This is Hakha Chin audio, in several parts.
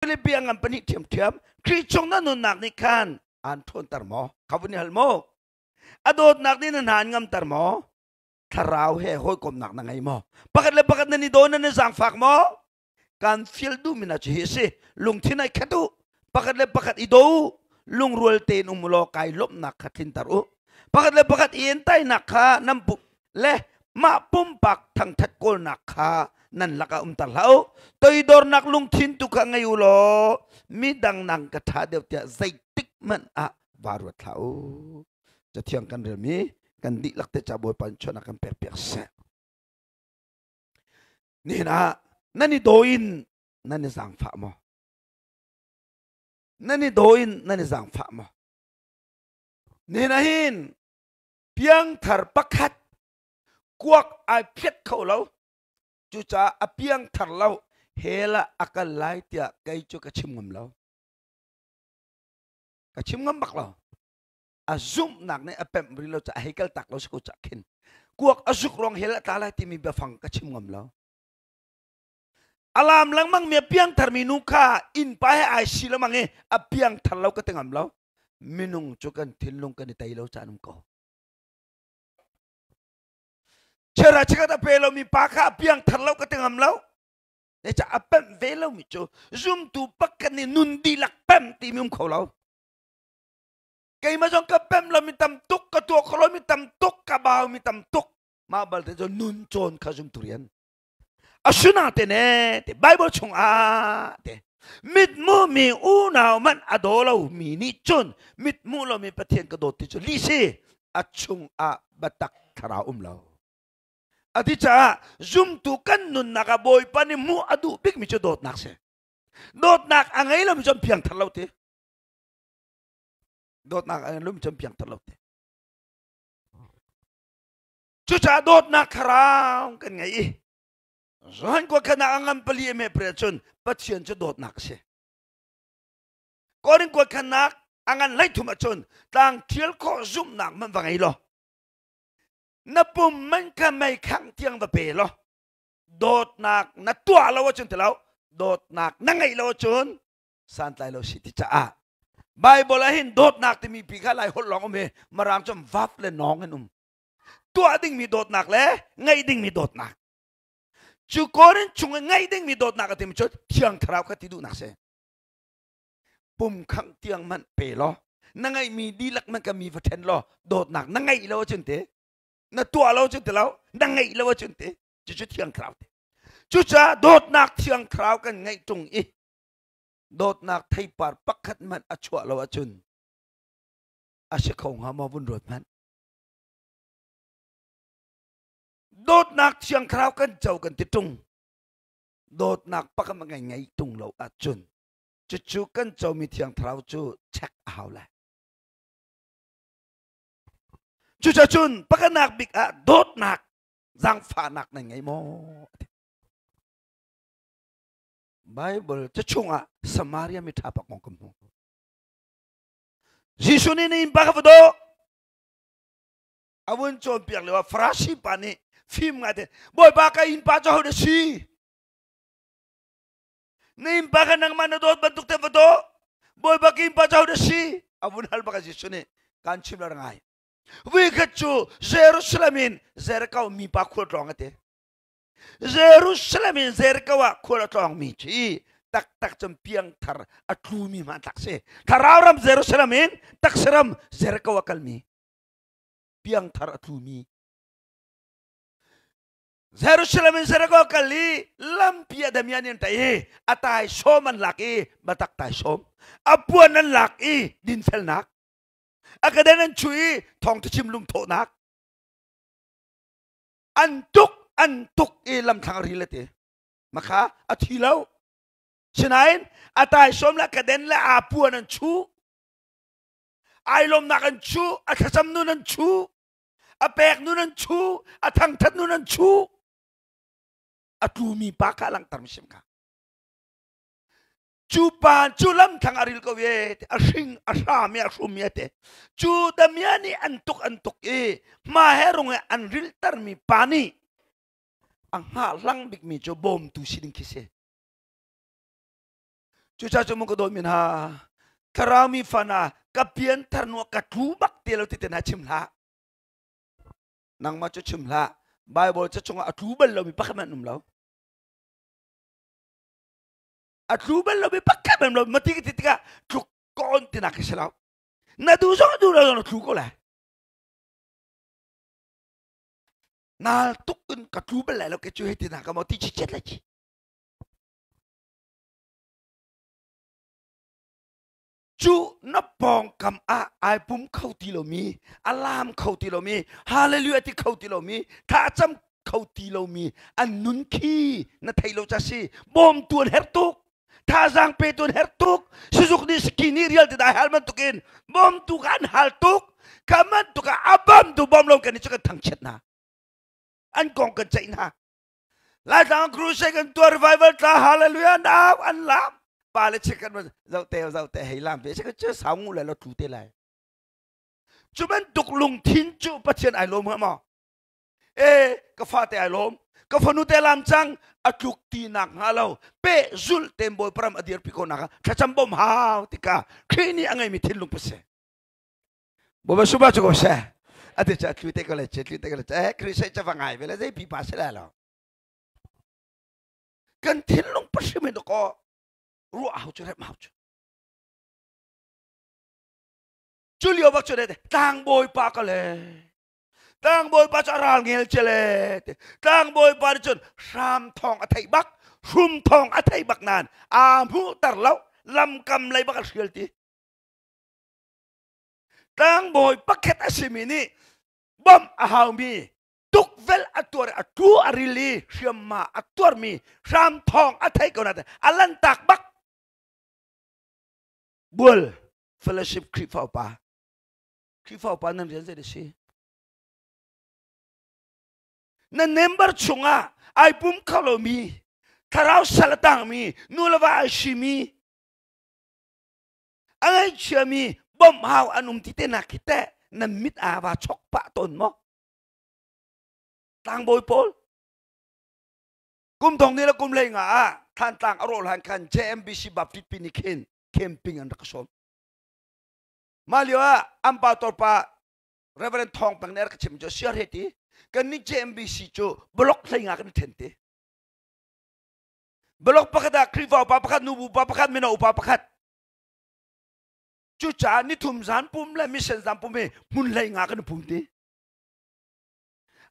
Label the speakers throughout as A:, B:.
A: Filipi a ngan pahnih ṭhiamṭhiam. Khrih chung na nunnak nih khan aan ṭhawnter maw? Kha vun i hal maw? A dawtnak nih na hna an ngamter maw? Thlarau he hawikomnak na ngei maw? Pakhat le pakhat nan i daw nan i zaangfak maw? Kan fial duhmi hna cu hi a si. Lungthin ai khat u. Pakhat le pakhat i daw u. Lungrual tein um u law kai lawmhnak kha tlinter u. Pakhat le pakhat i entainak kha nan pu le mah pumpak thangthat kawlnak kha nan lakah umter hlah u. Toidornak lungthin tu kha ngei u law midang nang ka ṭha deuh tiah zeitik hmanh ah vaa ruat hlah u. Cathiang kan relmi kan dihlak te ca Bawipa in chuahnak kan pek piak seh. Nihin ah nan i daw in nan i zaangfah maw? Nan i daw in nan i zaangfah maw? Nihin ah hin piangthar pakhat kuak ai phiat kho lo. Cucaah a piangthar lo hell ah a kal lai tiah kei cu ka chim ngam lo. Ka chim ngam bak lo. A zumhnak nih a pemh rih lo caah hei kal tak lo si ko cah khin. Kuak a zuk ruang hell a tla lai timi biafang ka chim ngam lo. Alam lengmang mi a piangthar mi nu kha innpa he ai si lengmang i a piangthar lo ka ti ngam lo. Minung cu kan thinlung kan i tei lo caan um ko. Chera chikat a pe lo mi pa kha a piangthar lo ka ti ngam lo. Ne ca a pemh ve lo mi cu zumtu pakhat nih nun dihlak pemh timi um kho lo. Keimah zong ka pemh lo mi tam tuk, ka tuah kho lo mi tam tuk, ka bau mi tam tuk. Mah balte cu nun cawn kha zumtu rian. Asuna te ne te Bible chung ah te mitmu mi unau man a daw lo mi nih cun mitmu lo mi Pathian ka dawt ti cu lih si a chung ah biatak thlarau um lo. Ati caah zumtu kan nunnak ah Bawipa nih hmuh a duh bikmi cu dawtnak si. Dawtnak a ngei lomi cu an piangthar lo ti. Dawtnak a ngei lomi cu an piangthar lo ti. Cucaah dawtnak thlarau kan ngei i Johan kuakhanak a ngan pali a meh pre cun Pathian cu dawtnak a si. Korin kuakhanak a ngan hleithum ahcun tlang thial khawh zumhnak man va ngei law na pum man kha mei khangh tiang va pe law dawtnak na tuah lo ahcun ti lo dawtnak na ngeih lo ahcun santlai lo si ti caah Bible ah hin dawtnak timi pi kha lai holh lawng um i Mirang cun vap le nawng in um tuah dingmi dawtnak le ngeih dingmi dawtnak cu Korin chung i ngeih dingmi dawtnak a timi cu thiang thlarau kha ti duhnak si pum khangh tiang hmanh pe law na ngeihmi dihlak man ka mi va ṭhen law dawtnak na ngeih lo ahcun te na tuah lo cun ti lo na ngeih lo ahcun te cucu thiang thlarau te cucaah dawtnak thiang thlarau kan ngeih ṭung i dawtnak theipar pakhat hmanh a chuah lo ahcun a si kho hnga maw vun ruat hmanh dawtnak thiang thlarau kan co kan ti ṭung dawtnak pakhat hmanh kan ngei ṭung lo ahcun cucu kan comi thiang thlarau cu check a hau lai cucacun pakhatnak bik ah dawtnak zaangfahnak nan ngei maw Bible ca chungah Samaria mi ṭha pak kong kan hmu. Jesuh nih na innpa kha va daw. A vun cawnpiak lio ah Farasi pa nih fim ngai te Bawipa ka innpa cu ho dah si? Na innpa kha nangmah na dawt bantuk te va daw. Bawipa ka innpa cu ho dah si? A vun hal bak Jesuh nih kan chim lar ngai. Vuikhat cu Jerusalem in Jericho mipa khual tlawng a ti. Jerusalem in Jericho ah khual a tlawngmi khi taktak cun piangthar a tlumi hmanthlak si. Thlarau ram Jerusalem in taksa ram Jericho a kalmi piangthar a tlumi. Jerusalem in Jericho kal i lampi a damian in tai i a tai sawm an lak i batak tai sawm a puan an lak i dinfelnak a kaden an chu i thawngtha chim lungthawhnak an tuk an tuk i lamthlang ril a ti makha a thi lo sinain a taisawm le kaden le aa puan an chu ai lawmnak an chu a thlacam nun an chu a pek nun an chu a thangthat nun an chu a tlumi pa kha langhter mi sim kha Cu pa cu lamthlang a ril ko e a hring a hram i a hrum i a te. Cu damiah nih an tuk an tuk i hma he rung i an riltermi pa nih a hngahhlang bikmi cu bawmtu si ding khi si. Cucaah cu mun ka dawt mi hna, thlarau mi fa hna, ka pianthar hnu ah ka tlu bak ti lo ti te hna chim hlah. Nangmah cu chim hlah. Bible ca chungah a tlu bal lomi pakhat hmanh um lo. A tlu bal lomi pakhat hmanh um lo. Mati ka ti tikah tluk ka on tinak khi si lo. Na duh zong duh lo zong na tlu ko lai. Nal tuk in ka tlu bal lai lo ke cu hei ti na ka mo ti chi chet lai chi. Cu na pawngkam ah ai pum kho ti lomi, a laam kho ti lomi, hallelujah ti kho ti lomi, thlacam kho ti lomi an nun khi na thei lo ca si. Bawmtu an herh tuk. Thazaang petu an herh tuk. Sizuk nih siki nih rial ti dai hal bantukin bawmtu ka an hal tuk. Ka bantuk ah a bawmtu bawm lo kan i cu kan thangchiat hna. An kong kan ceih hna. Laitlang crusade kan tuah revival tla hallelujah nau an lam pa le chik kan zoh te zoh te hei lam ve chik cu sau ngu le lo tlu te lai cu bantuk lungthin cu Pathian ai lawm hnga maw e ka fa te ai lawm ka fanu te lam cang a tluk ti nak hnga lo pe zul ten bawi param a dirpi ko nak thlacam bom hau tika Khrih nih a ngeimi thinlung pase Bawipa suba cu ko seh. Ati cu tlu te ko le che tlu te ko le che Khrih sei ca va ngai ve le zei pipa si lai lo. Kan thinlung pahrim in ko ruah hau cu rem hau cu. Cu lio bak cu le tlangbawi pa ka le tlangbawi pa cu a ral ngel che le tlangbawi pa nih cun hram thawng a theih bak hrum thawng a theih bak nain aa hmuhter lo lamkam lei bak a hrial ti Tlangbawi pakhat a simi nih bawmh a haumi tukvelh a tuar a tu a ril i hriamma a tuarmi hram thawng a thei ko nain a lantak bak bual fellowship Khrihfa upa Khrihfa upa nan rian zei a si na member chungah ai pum kho lomi thlarau sal a tangmi nu le va ai simi A ngaihchiami bawmh hau an um ti te nak khi teh nan mit aa va chok pah tawn maw? Tlangbawi pawl kum thong ni le kum hlei nga ah Thantlang a rawh hlan khan JMBC Baptist pi nih khin camping an rak sawm. Mah lio ah an pastor pa Reverend Thawng Peng nih a rak chim cu siar he ti kan nih JMBC cu block hlei nga kan then ti. Blok pakhat ah Khrihfa upa pakhat, nubu upa pakhat, mino upa pakhat. Cucaah nithum zan pum le mission zan pum hi hmun hlei nga kan pum ti.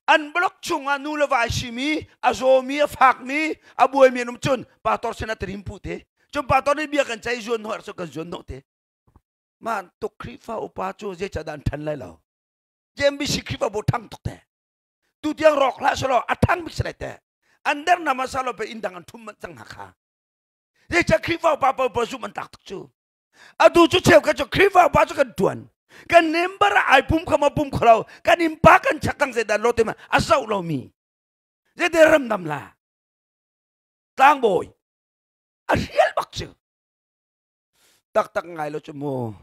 A: An blok chungah nu le vai simi, a zawmi, a fakmi, a buaimi an um cun pastor sin ah tirim pu te. Cun pastor nih bia kan ceih zuan hnawh cu kan zuan hnawh te. Mah tuk Khrihfa upa cu zeicah dah an ṭhan lai lo? JMBC Khrihfa bu ṭhang tuk te. Tu tiang rawk hlah selaw a ṭhang bik si lai te. An der na masa lo pe inn dang an ṭhum manh cang hna kha. Zeicah Khrihfa upa paoh zumh an tlak tuk cu. Atu cu cheukhat cu Khrihfa upa cu kan ṭuan. Kan member ah ai pum kho ma pum kho lo. Kan innpa kan chak tang zeidah lo te ma a zoh lomi. Zeite ramdam la. Tlangbawi a hrial bak cu. Taktak ngai lo cu mu.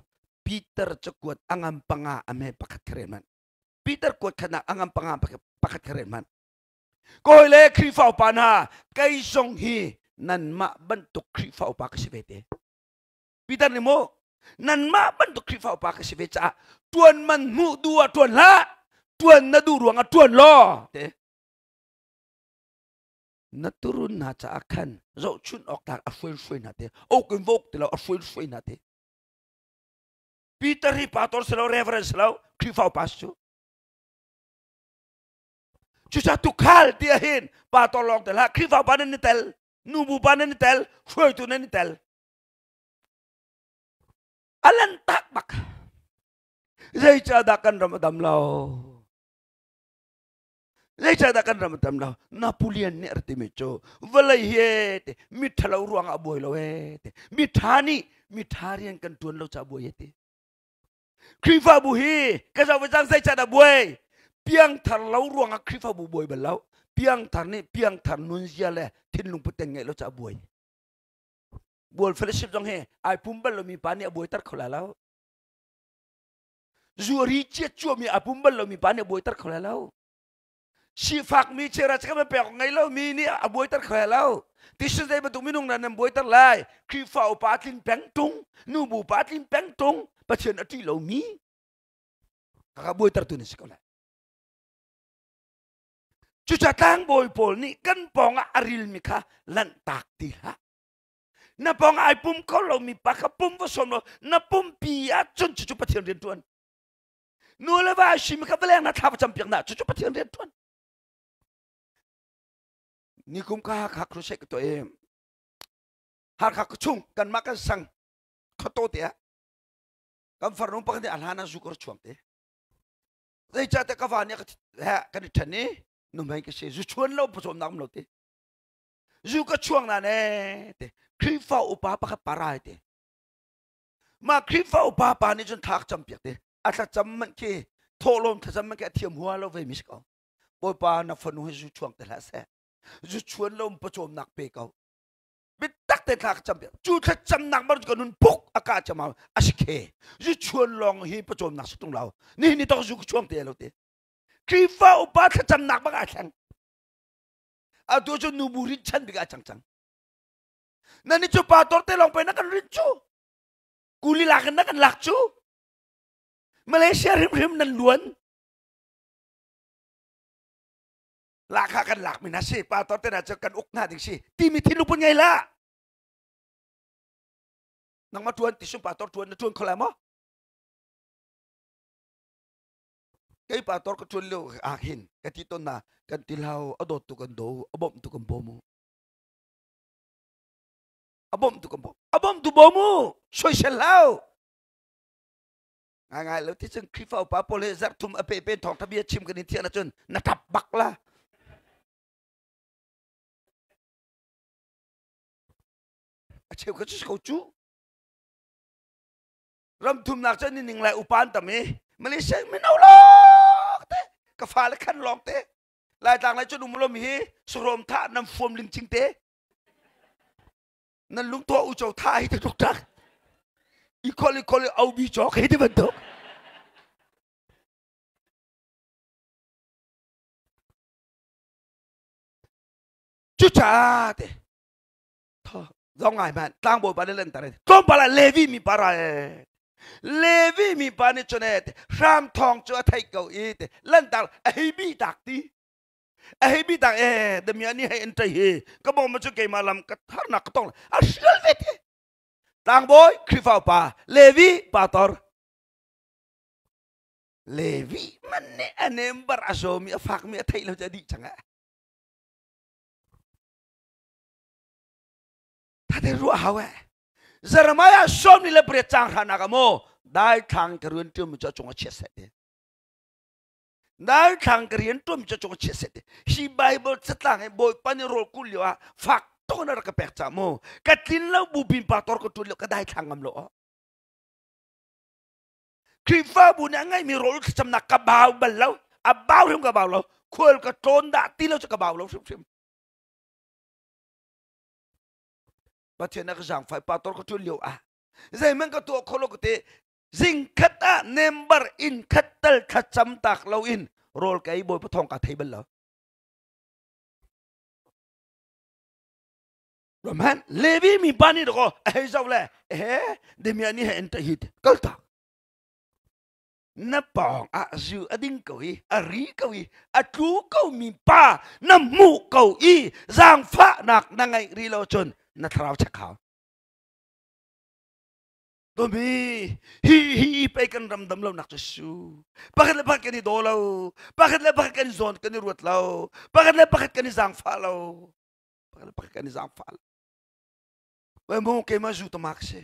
A: Peter cakuat a ngam panga a me pakhat kha rel hmanh. Peter kuat khat a ngam panga pakhat kha rel hmanh. Kawi le Khrihfa upa hna, kei zong hi nanmah bantuk Khrihfa upa ka si ve te. Peter nih mu, nanmah bantuk Khrihfa upa ka si ve caah tuan man hmuh duh ah tuan hlah, tuan na duh ruangah tuan law te. Na turun hna caah khan zohchunh awk tlak a hruai hruai hna te. Ok in vok ti lo a hruai hruai hna te. Peter hi pastor si lo, reverend si lo, Khrihfa upa si cu. Cucaah tukhal ti ahhin pastor lawng tel hlah Khrihfa upa nan i tel, nubu pa nan i tel, hruaitu nan i tel. A lantak bak. Zeicahdah kan ram a dam lo? Zeicahdah kan ram a dam lo? Napoleon nih a rak timi cu vawlei hi e ti mi ṭhalo ruangah a buai lo e ti mi ṭha nih mi ṭha rian kan ṭuan lo caah buai e ti. Khrihfabu hi ka zoh ve cang zeicahdah buai? Piangthar lo ruangah Khrihfabu buai bal lo. Piangthar nih piangthar nunzia le thinlung puten ngeih lo caah buai. Bual fellowship zong hi ai pum bal lomi pa nih a buaiter kho lai lo. Zuari ciat cuami a pum bal lomi pa nih a buaiter kho lai lo. Sifakmi chera chaka pek ngei lo mi nih a buaiter kho lo. Tisun zei bantuk minung nan nan buaiter lai. Khrihfa upa tlin peng tung, nubu pa tlin peng tung, Pathian a ṭih lo mi. Kaka buaiter tu nan si ko lai. Cucaah tlangbawi pawl nih kan pawngah a rilmi kha lanhtak ti hlah. Na pawngah ai pum kho lomi pa kha pum va sawm law na pumpi ah cun cucu Pathian rian ṭuan. Nu le va simi kha va leng na thla va campiak na cucu Pathian rian ṭuan. Nikum ka Hakha crusade ka tuah i Hakha chung kanmah kan sang khuato te ah kan farnu pakhat nih a hlan ah zu ka chuang te. Zeicahtiah ka va nih kan i ṭhen i nuhmei ka si zu chuan lo pawcawmnak um lo te zu ka chuang na ne te Khrihfa upa pakhat para te mah Khrihfa upa pa nih cun thla ka campiak te a thlacam manh khi thawhlawm thlacam manh khi a thiam hua lo ve mi si ko Bawipa na fanu hi zu chuang te hlah seh zu chuan lo pawcawmnak pe ko bitak te thla ka cam piak cu thlacamnak bar ka nun puk a ka chama a si khe zu chuan lawng hi pawcawmnak si tung lo ni ni tok zu ka chuang te lo te Khrihfa upa thlacamnak bak a thleng atu cu nubu rin chan bik a cang cang na ni cu pa tor te lawng pe na kan rin cu kuli lak in na kan lak cu Malaysia hrimhrim nan luan Lahkhah kan lakmi hna si pastor te hna cu kan uk hna ding si timi thinlung put ngei la nangmah tuan ti sum pastor tuan na tuan kho lai maw kei pastor ka tuan lio ah hin ka ti ton na kan ti hlau a dawt tu kan do a bawmh tu kan bawm u a bawmh tu kan bawm a bawmh tu bawm u soisel hlau Ngai lo ti cun Khrihfa upa pawl he zarh thum a pe pen thawngtha bia chim kan in thian ahcun na tap bak la. A cheu kha cu ko cu. Ram thumnak cun ni ning lai upa an tam i Malaysia mino lawng te ka fale khan lawng te Laitlang lai cun um lomi hi sarawm thah nan fuam lingcing te nan lungthaw uco tha hi te tuk tak i khol i khol i obi chok hi ti bantuk cucaah te tho zong ngai man tlangbawi pa nih lan tar tlawmpal ah levi mi pa ra levi mi pa nih cun hram thawng cu a theih ko i te lantar a hei bi tak ti a hei bi tak e damia ni hei an ṭei hi ka bawm cu keimah lam ka harnak ka tong a hrial ve te tlangbawi Khrihfa upa Levi pastor Levi man nih a nembar a zawmi a fakmi a theih lo cu a dih cang ah Thate ruah hau eh Jeremiah 28 caang hranak ah maw daithlang ka rian ṭuanmi cu a cung a chiat seh ti Daithlang ka rian ṭuanmi cu a cung a chiat seh ti hi Bible catlang hi Bawipa nih rawl kul lio ah fak tuk in a rak ka pek ca mu ka tlin lo bu pin pastor ka ṭuan lio ka daithlang ngam lo aw Khrihfabu nih a ngeihmi rawl thlacamnak ka bau bal lo a bau hrim ka bau lo khual ka tlawn dah ti lo cu ka bau lo hrimhrim Pathian a ka zaangfai pastor ka ṭuan lio ah zeihmanh ka tuah kho lo ka ti zing khat ah nembar inn khat tal thlacam tak lo in rawl ka ei bawipa thawng ka thei bal lo Roman Levi mi pa nih dakaw a hei zoh le he demia nih he enta hit kal tak na pawng ah zu a ding ko i a ri ko i a tlu ko mi pa na hmuh ko i zaangfahnak na ngeih ri lo cun na thlarau chek hau Tomi hi hi pei kan ram dam lo nak cu su pakhat le pakhat kan i daw lo pakhat le pakhat kan i zawn kan i ruat lo pakhat le pakhat kan i zaangfah lo pakhat le pakhat kan i zaangfah lo Wai mu keimah zu tamak si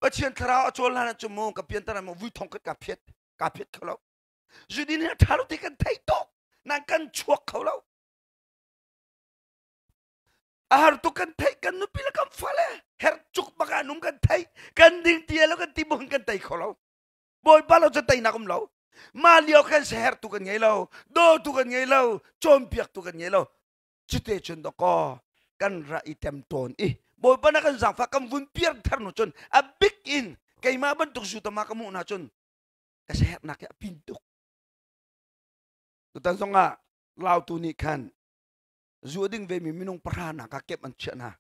A: Pathian thlarau a cawl hlan ah cu mu ka piantar mu vui thong khat ka phiat ka phiat kho lo zu din hi a ṭha lo ti kan thei tuk nan kan chuak kho lo a har tuk kan theih kan nupi le kan fale her cuk bak ah num kan theih kan ding ti lo kan ti bung kan tei kho lo bawipa lo cu teinak um lo mah lio kan seher tu kan ngei lo do tu kan ngei lo cawnpiak tu kan ngei lo cute cun dakaw kan ra i tem tawn i bawipa na kan zaangfah kan vun piar thar nu cun a bik in keimah bantuk zu tama ka muh na cun ka sehernak hi a pin tuk. Tutan zongah Lautu nih khan zu a ding vemi minung pahra nak ah kemh an chiah hna.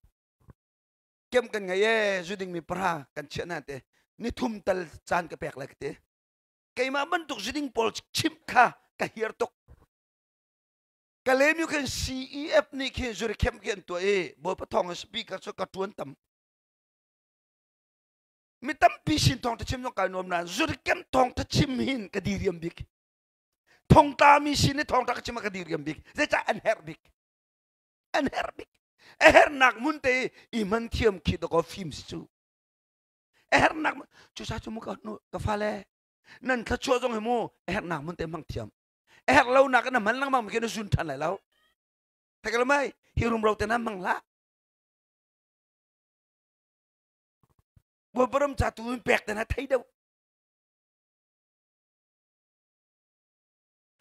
A: Kemh kan ngei ee zu dingmi pahra kan chiah hna te ni thum tal caan ka pek lai ka ti. Keimah bantuk zu ding pawl chimh kha ka hiar tuk. Kalaymyo khin CEF nih khin zuri camp khi an tuah i Bawipa thawng in speaker cu ka ṭuan tam. Mi tampi sin thawng chim zong kai nuam nain zuri camp thawng chim hin ka diriam bik. Thongtla mi sin i thawngṭha ka chim ah ka diriam bik. Zeicah an herh bik? An herh bik. A herhnak hmun te i hman thiam khi dakaw fim si cu. A herhnak cusa cu mu ka ka fale nan thluachuah zong hi mu a herhnak hmun te hmang thiam. A herh lo nak na hman lengmang mi khi na zun ṭhan lai lo. Thei lo mai hi rumro te na hmang hlah. Bawipa ram ca tu in pek te na thei deuh.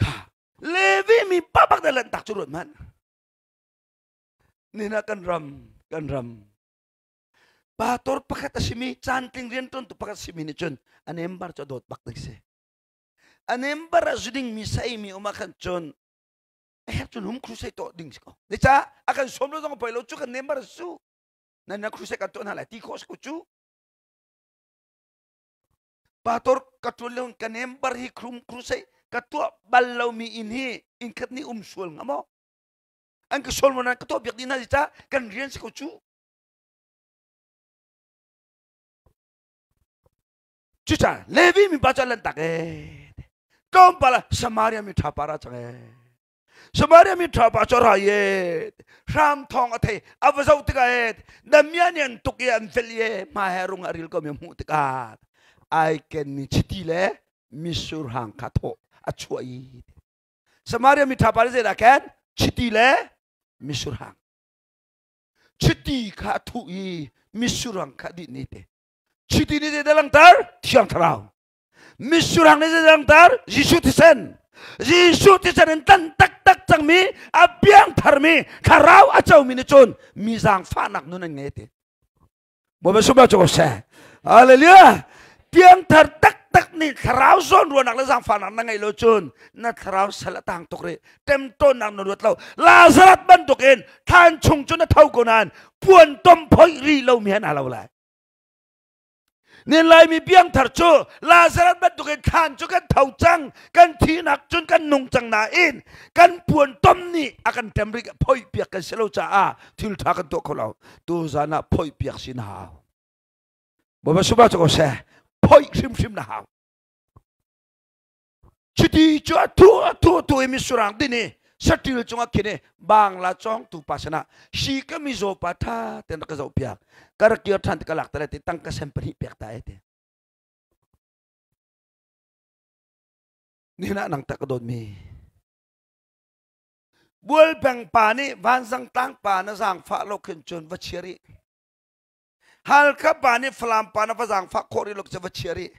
A: Kha Levi mi pa bak da lan tak cu ruat hmanh. Nina kan ram kan ram pastor pakhat a simi cantling rianṭuantu pakhat a simi nih cun a nembar cu a dawt bak ding si. A nembar a zu dingmi saimi um ah khan cun a herh cun hum crusade tuah ding si ko. Zeicah a kan sawm lo zong a poi lo cu kan nembar a su. Nan na crusade kan tuah hna lai ti khawh si ko cu. Pastor ka ṭuan lio ka nembar hi khrum crusade ka tuah bal lomi inn hi inn khat nih um sual hnga maw? An ka sual maw nan ka tuah piak dih hna zeicah kan rian si ko cu. Cucaah Levi mi pa cu an lanhtak ee. Tlawmpal ah Samaria mi ṭha pa ra cang ee. Samaria mi ṭha pa cu a ra i ee. Hram thawng a thei a va zoh tikah ee. Damian nih an tuk i an velh i ee. Hma he rung a ril ko mi a hmuh tikah ai kenmi chiti le mitsur hang kha thawh a chuah i Samaria mi ṭha pa nih zeidah ken chiti le mitsur hang chiti kha a thuh i mitsur hang kha dih ni te Chiti nih zeidah langhter? Thiang Thlarau. Mitsurang nih zeidah langhter? Jesuh thisen. Jesuh thisen in tan taktak cangmi, a piang tharmi, thlarau a comi nih cun mi zaangfahnak nun an ngei ti. Bawipa sumah cu ko seh. Hallelujah. Piangthar taktak nih thlarau zawnruahnak le zaangfahnak na ngeih lo cun na thlarau sal a tang tuk rih. Temtawnnak na ruat lo. Lazarus bantukin thlan chung cu na tho ko nain puan tom phoih rih lomi he naa lo lai. Nin Laimi piangthar cu Lazarus bantukin thlan cu kan tho cang, kan thihnak cun kan nung cang nain kan puan tom nih a kan ṭem rih phoih piak kan si lo caah thil ṭha kan tuah kho lo. Tu zan ah phoih piak si na hau. Bawipa suba cu ko seh, phoih hrimhrim na hau. Chiti cu a thu a thu tu i misurang din i saṭil cungah khin i bangla cawngtu pa sinah hi ka mizaw pa ṭha tein rak ka zohpiak ka rak kir ṭhan ti ka lak te lai ti tangka sen pahnih pek ta ai ti. Nihin ah nang tak ka dawtmi Bualpeng pa nih Vanzang tlang pa na zaangfah lo khin cun va chia rih. Halkha pa nih Falam pa na va zaangfah khawh rih lo cu va chia rih.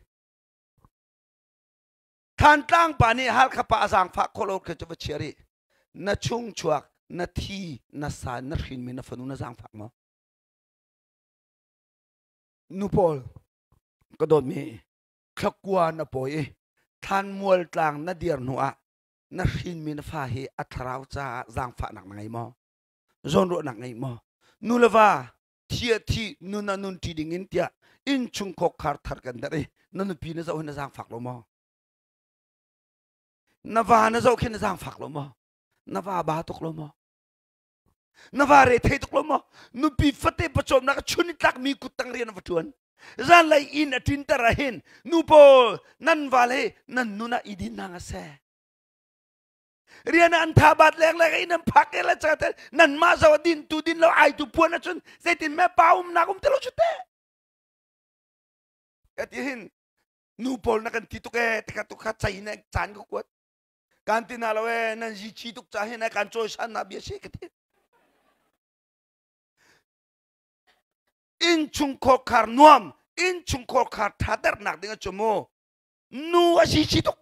A: Thantlang pa nih Halkha pa a zaangfah khawh lo khi cu va chia rih. Na chung chuak, na thi, na sa, na hrinmi na fanu na zaangfak maw? Nu pawl, ka dawtmi, thlakua na pawi i thlanmual tlang na dir hnu ah na hrinmi na fa hi a thlarau caah zaangfahnak na ngei maw? Zawnruahnak ngei maw? Nu le va thi a thi nun a nun ṭi ding in tiah innchung khawkhar thar kan derh i na nupi na zoh hin na zaangfak lo maw? Na va na zoh khin na zaangfak lo maw? Na va ba tuk lo maw? Na va re thei tuk lo maw? Nupi fate pawcawmnak chun i tlakmi kuttang rian a va ṭuan. Zanlei inn a ṭinter ah hin nu pawl nan val he nan nun ah i din hna seh. Rian ah an tha bat leng leng in an phak le cha te nan mah zo din tu din lo ai tu puan ahcun zeitin me pa um nak um te lo chu te. Ka ti hin nu pawl na kan ti tuk e tika tuk kha chai na caan ka kuat. Kan ti na lo e nan zi chi tuk cha hin kan chawi san na bia si ka ti. Inn chung khar nuam inn chung khar tha dernak ding a mu nu a si chi tuk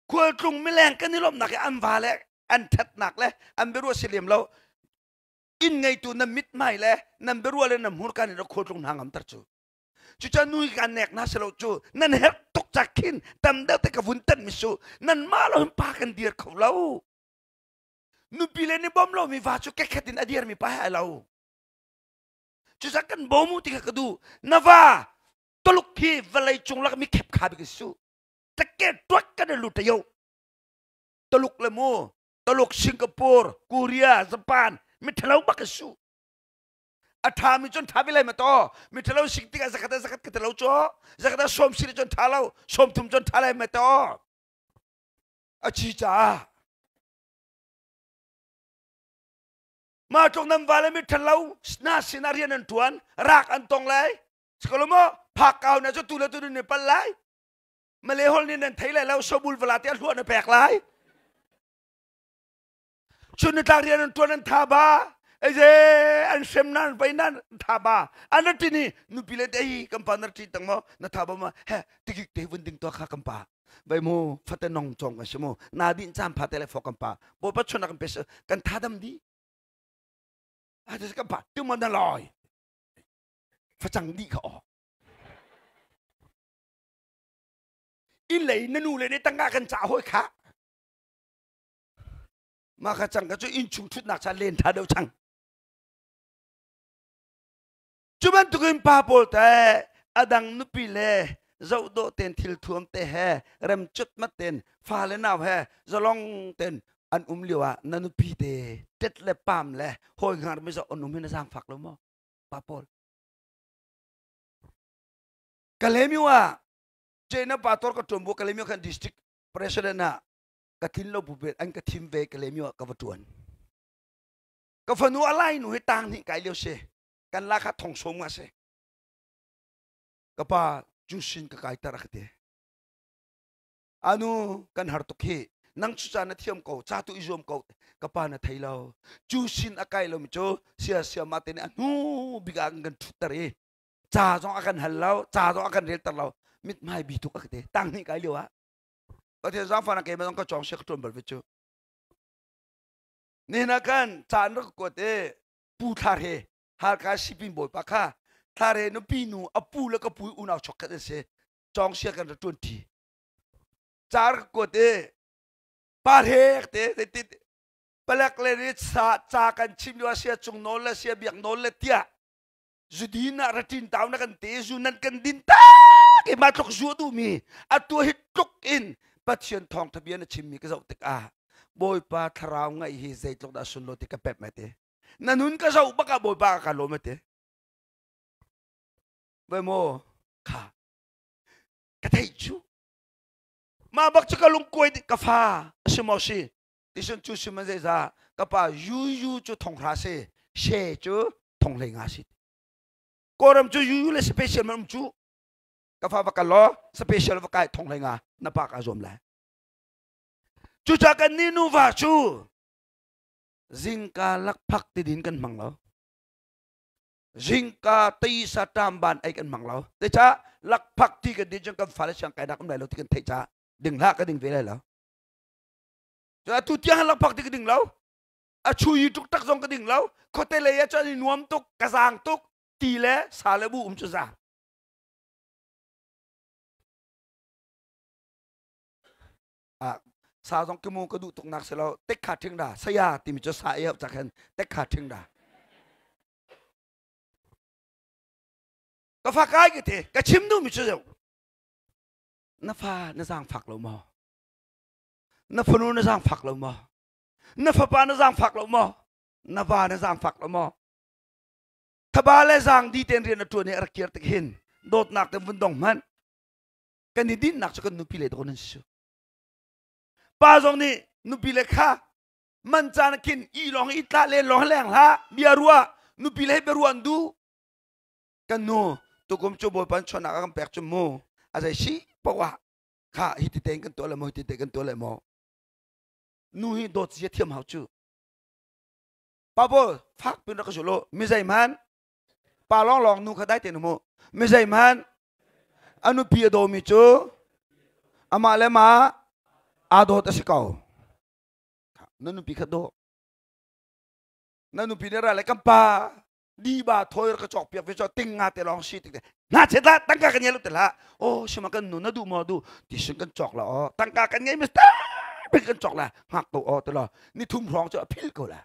A: khualtlung mileng kan i lawmhnak i an va le an ṭhatnak le an biaruah si lem lo inn ngeitu nan mithmai le nan biaruah le nan hmurka nih khualtlung hna ngamter cu cucaah nu hi kan nek hna si lo cu nan herh tuk. cak khin tam deuh te ka vun tan mi su nan mah lo hin pa kan dir kho lo. Nupi le ni bom lo mi va cu kekhet in a dir mi pa he lo. Cucak kan bawm u ti kha ka duh. Na va Tuluk hi vawlei cung lak mi khep kha bik su. Take tuak kan lu tayo. Tuluk le mu Tuluk Singapore, Korea, Japan mi thalo bak su. A tha mi cun tha bi lai ma to. Mi thalo sing tikah zakhat zakhat ka talo cho. Zakhat som si cun tha lo, som thum cun tha lai ma to. A chi cha. Ma tluk nan va le mi thalo na sin rian an tuan, rak an tong lai. Sikolo mo phak kau na chu tu le tu ni pal lai. Malay hol nih nan thei lai lo sobul vala te hluah na pek lai chun ni tlak rian an tuan an tha ba eze an hrem nan vai nan tha ba an ti ni nupi le te kan pa na ti tang mo na tha ba ma he tikik te vun ding to kha kan pa vai mu fate nong chong kan simu na din cham pha te le fo kan pa bo pa chun kan pe kan tha dam di a te kan pa tu mo na loi facang di kha o Inn lei na nu le nih tangka kan cah hawi kha. Mah kha cang ka cu inn chung ṭhutnak cha len ṭha deuh cang. Cu bantukin pa pawl te a dang nupi le zoh dawh ten thil thuam te he rem cut mat ten fa le nau he zalong ten an um lio ah na nupi te tet le pam le hawi hngar mi zoh an um hi na zaangfak lo maw pa pawl Kalemyo ah China pastor ka tuan bu Kalemyo khan district president ah ka thin lo bu an ka thim ve Kalemyo ah ka va tuan. Ka fanu alai nu hi tang hnih kai lio si. Kan la kha thong som nga si. Ka pa jusin ka kai tar ka te. Anu kan har tuk hi nang chu cha na thiam ko cha tu i zuam ko ka pa na thei lo jusin a kai lo mi chu sia sia ma te ne anu biga kan thut tar i ca zong a kan hal lo ca zong a kan relter lo mithmai bi tuk a ka ti tang hnih kai lio ah Pathian zaangfah ke zong ka cawng sia ka tuan bal ve cu nihin ah khan ca an rak kuat i pu thlar he Halkha sipin bawipa kha thlar he nupi nu a pu le ka pu unau chok khat an si cawng sia kan ra tuan ṭi ca rak kuat i pa hrek te te palek le ni sa ca kan chim lio sia cung nawl le sia biak nawl le tiah zudin ah ratin tau na kan te zu nan kan din tak i ma tluk zu du mi atu hi tluk in Pathian thawng thabia na chim mi ka zoh tik ah Bawipa thlarau ngai hi zeitluk dah sun lo ti ka pep mai te na nun ka zoh bak ah Bawipa ka lawm te vai mo kha ka thei chu ma bak chu ka lungkuai ka fa asi mo si tisun cu sim an zeiza ka pa yu yu cu thong hra si she cu thong hlei nga si kawlram cu yu yu le special man um cu ka fa va kal law special va kai thong hlei nga na pa ka zuam lai cucaah kan ni nuva cu zingka lakphak ti din kan hmang lo zingka teisa tam ban ei kan hmang lo te cha lakphak ti kan din cun kan fale siang kai nak um lai lo ti kan theih ca ding hlah ka ding ve lai lo Atu tiang lakphak ti ka ding lo. A chui tuk tak zong ka ding lo. Khuate lei ah cun i nuam tuk, ka zaang tuk, ti le sa le bu um cu za. Ah, sa zong ka mu ka duh tuk nak si lo. Tek kha ṭhing da. Saya timi cu sa ei cak hin tek kha ṭhing da. Ka fa kai ka ti, ka chim duhmi cu na fa na zaangfak lo maw? Na fanu na zaangfak lo maw? Na fapa na zaangfak lo maw? Na va na zaangfak lo maw? Thaba le zaang di ten rian a ṭuan i a rak kir tik hin dawtnak te vun dong hmanh kan i dinnak cu kan nupi le dawn an si. Pa zong nih nupi le kha man caan khin i lawng i tla len lawng leng hlah bia ruah nupi le bia ruah an duh kan nu tukum cu bawipa chuanak a kan pek cu mu a zei si poah kha hi ti tein kan tuah le maw hi ti tein kan tuah le maw nu hi dawt zia thiam hau cu pa pawl fak pin rak ka zul u mi zeihmanh pa lawng lawng nu kha dai tein um u mi zeihmanh a nupi a dawmi cu amah le mah aa dawt a si ko na nupi kha daw na nupi nih ra le kan pa. Diba thoi ka cawk piak ve cho ting nga te long si tik na che la tangka kan ngei lo te la oh sima kan nu na du mo du ti sin kan cawk la oh tangka kan ngei mi ta kan cawk la ngak ko oh te lo ni thum hrawng chu a phil ko la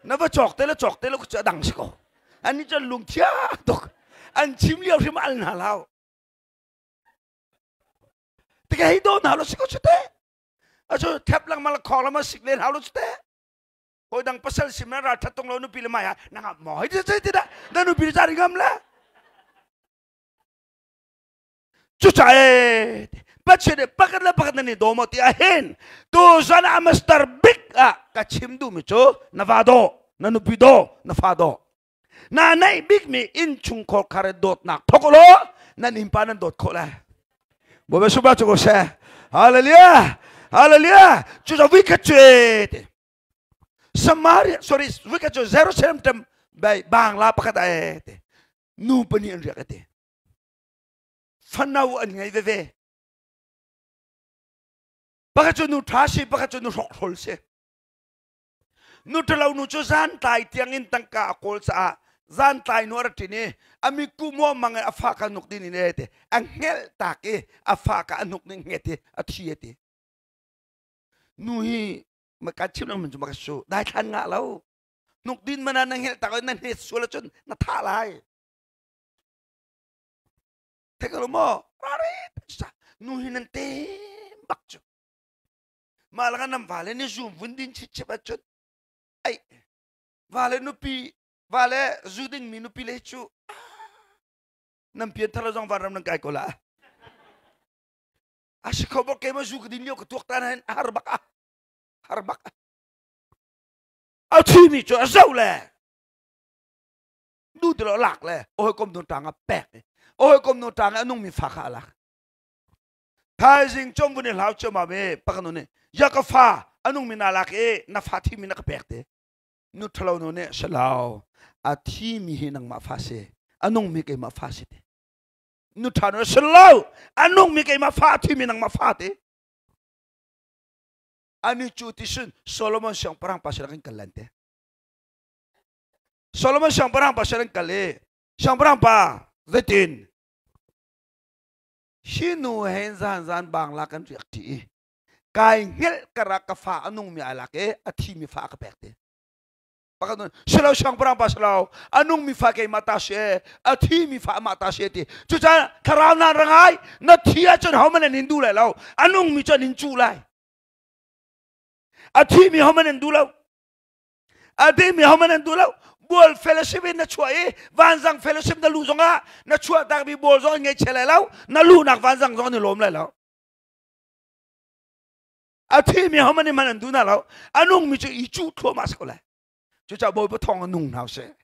A: na va cawk te le cawk te lo cu a dang si ko an ni cun lungthia tuk an chim lio hrim al hna lau te hei do hna lo si ko chu te a cu thep lang mal khong lama sik len hau lo chu te hoi dang pasal sim na ral that tong lo nupi le mai ha na ngam mo hei te te da na nupi le chari ngam la cu cha e Pathian nih pakhat le pakhat nan i daw maw ti ah hin tu zan ah master big ah ka chim duhmi cu na va daw na nupi daw na fa daw na neih bikmi innchungkhar khar dawtnak thok law nan innpa nan dawt khawh lai Bawipa subah cu ko seh hallelujah hallelujah cu cu vikhat cu e ti Samaria sorry vikhat cu Jerusalem tem bai bangla pakhat e ti nu pahnih an riak e ti fano an ngei veve pakhat cu nu ṭha si pakhat cu nu hrokhrol si nu ṭhalo nu cu zan tlai tiang in tangka a kawl caah zan tlai nu a ra ṭin i a miku muangmang in a fa kha nuk din in e ti a hngelh tak i a fa kha a hnuk ning hnget i a thi a ti nu hi ma ka chim lang cu ma ka su dai thlan ngah lo hnuk din mana na hngelh tak na hnet sual ahcun na thah lai Thei ko maw? Rari nu hi nan tem bak cu. Mah laka nan vale nih zum vun din chitchip ahcun ai vale nupi vale zu ding mi nupi le cu nan pian thar zong vanram nan kai ko la. A si kho bak keimah zu ka din lio ka tuak tan hin a har bak a har bak a. A thi mi cu a zo le nu ti lo lak le hawikom nu tang ah pek i hawikom nu tang ah a nungmi fa kha a lak thaizing chom vun i hlau ciammam i pakanu nih ya ka fa a nungmi na lak i na fa thimi na ka pek te nu ṭhalo nu nih salau a thimi hi nangmah fa si a nungmi keimah fa si te nu ṭha nu salo a nungmi keimah fa a thimi nangmah fa te ani cu ti sun Solomon siangpahrang pa sin kan kal lan te Solomon siangpahrang pa sin an kal i siangpahrang pa zeitin hi nu he zan zan bangla kan riak ṭi i kai hngelh kara ka fa a nungmi ai lak i a thimi fa a ka pek te pakhat nun silo siangpahrang pa silo a nungmi fa keimah ta si a thimi fa amah ta si ti cucaah thlarau nan rangai na thi ahcun hohmanh an in duh lai lo a nungmi cu an in cuh lai a thimi hohmanh an duh lo A dimi hohmanh an duh lo. Bual fellowship in na chuah i vanzang fellowship na luh zongah na chuahtakmi bual zong an ngaihchia lai lo. Na luhnak vanzang zong an i lawm lai lo. A thimi hohmanh hmanh an duh hna lo. A nungmi cu i cuh thluahmah si ko lai. Cucaah Bawipa thawng a nung hna usih.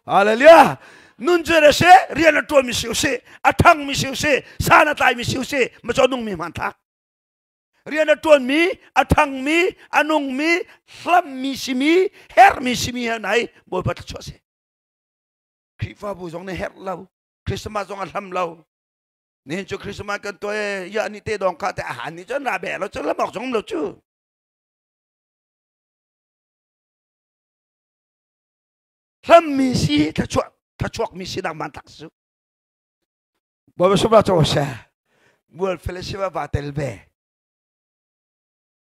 A: Hallelujah. Nun cu a si, rian a ṭuanmi si usih, a ṭhangmi si usih, san a tlaimi si usih, macaw nungmi hmanthlak. Rian a ṭuanmi, a ṭhangmi, a nungmi, hlammi simi, herhmi simi he nai Bawipa thluachuah si. Khrihfabu zong nih herh lo, Christmas zong a hlam lo. Nihin cu Christmas kan tuah e, ya ni te dong kha te a ni cun ra be lo cu lamok zong lo cu. Hlammi si thluachuah thluachuakmi si dang man tak su. Bawipa sumah cu seh mual fellowship ah vaa tel ve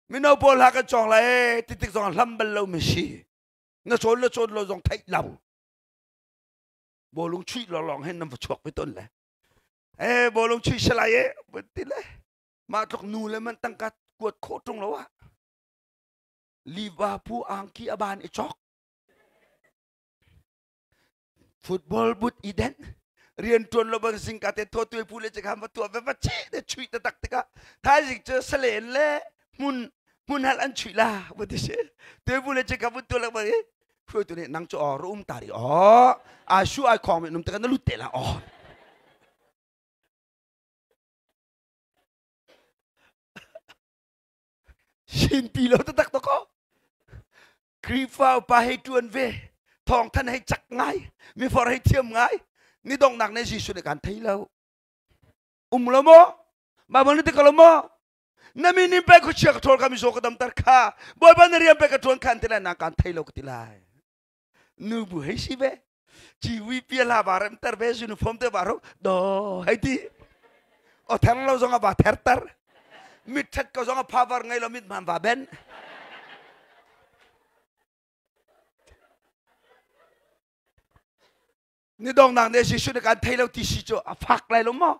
A: mino pawl ha kan cawng lai ti tik zong hlam bal lo mi si na cawn le cawn lo zong theih lo bawlung chuih lawng hin nan va chuak ve ton le eh bawlung chuih salai e vun ti le mah tluk nu le man tangka kuat khawh ṭung lo ah Liverpool angki a ban i cawk Football but i den rian tuan lo bang zingka te tho tuai pu le chekam va tua ve va chi te chui ta tak tikah thaizing cu salen le hmun hmun hal an chui la va ti si tuai pu le chekam vun tua lengmang i hruaitu nih nang cu aw rum ta ri aw ai su ai khong mi num te kan na lut te la aw Sinpi lo taktak to ko. Khrihfa upa hei ṭuan ve, thawngthan hei cak ngai, mifor hei thiam ngai. Ni donghnak ne Jesuh nih kan thei lo. Um lo maw? Bible nih ti ko lo maw? Na min in pei khuachia ka ṭhawl kha mizaw ka damter kha. Bawipa na rian pei ka ṭuan kha an ti lai na kaan thei lo ka ti lai. Nu bu hei si ve. Ciwi pia la va rem ter ve uniform te va ro do hei ti. O ther lo zong a va ther ter. Mit ṭhat ko zong a phavar ngei lo mit man va ben. Ni dongnak ne Jesuh nih kan thei lo ti si cu a fak lai lo maw?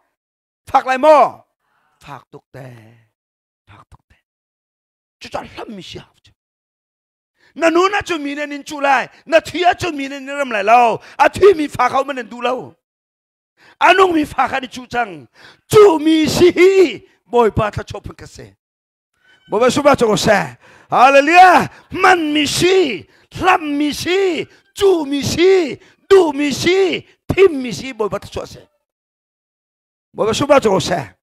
A: Fak lai maw? Fak tuk te. Fak tuk te. Cucu hlam mi si hau cu. Na nun ahcun mi nih an in cuh lai. Na thi ahcun mi nih an in rem lai lo. A thi mi fa kha man an duh lo. A nung mi fa kha an i cuh cang. Cuh mi si hi Bawipa thluachuah phun ka si. Bawipa suba cu ko seh. Hallelujah. Man mi si, hlam mi si, cu mi si, duh mi si, thim mi si Bawipa thluachuah si. Bawipa suba cu ko seh.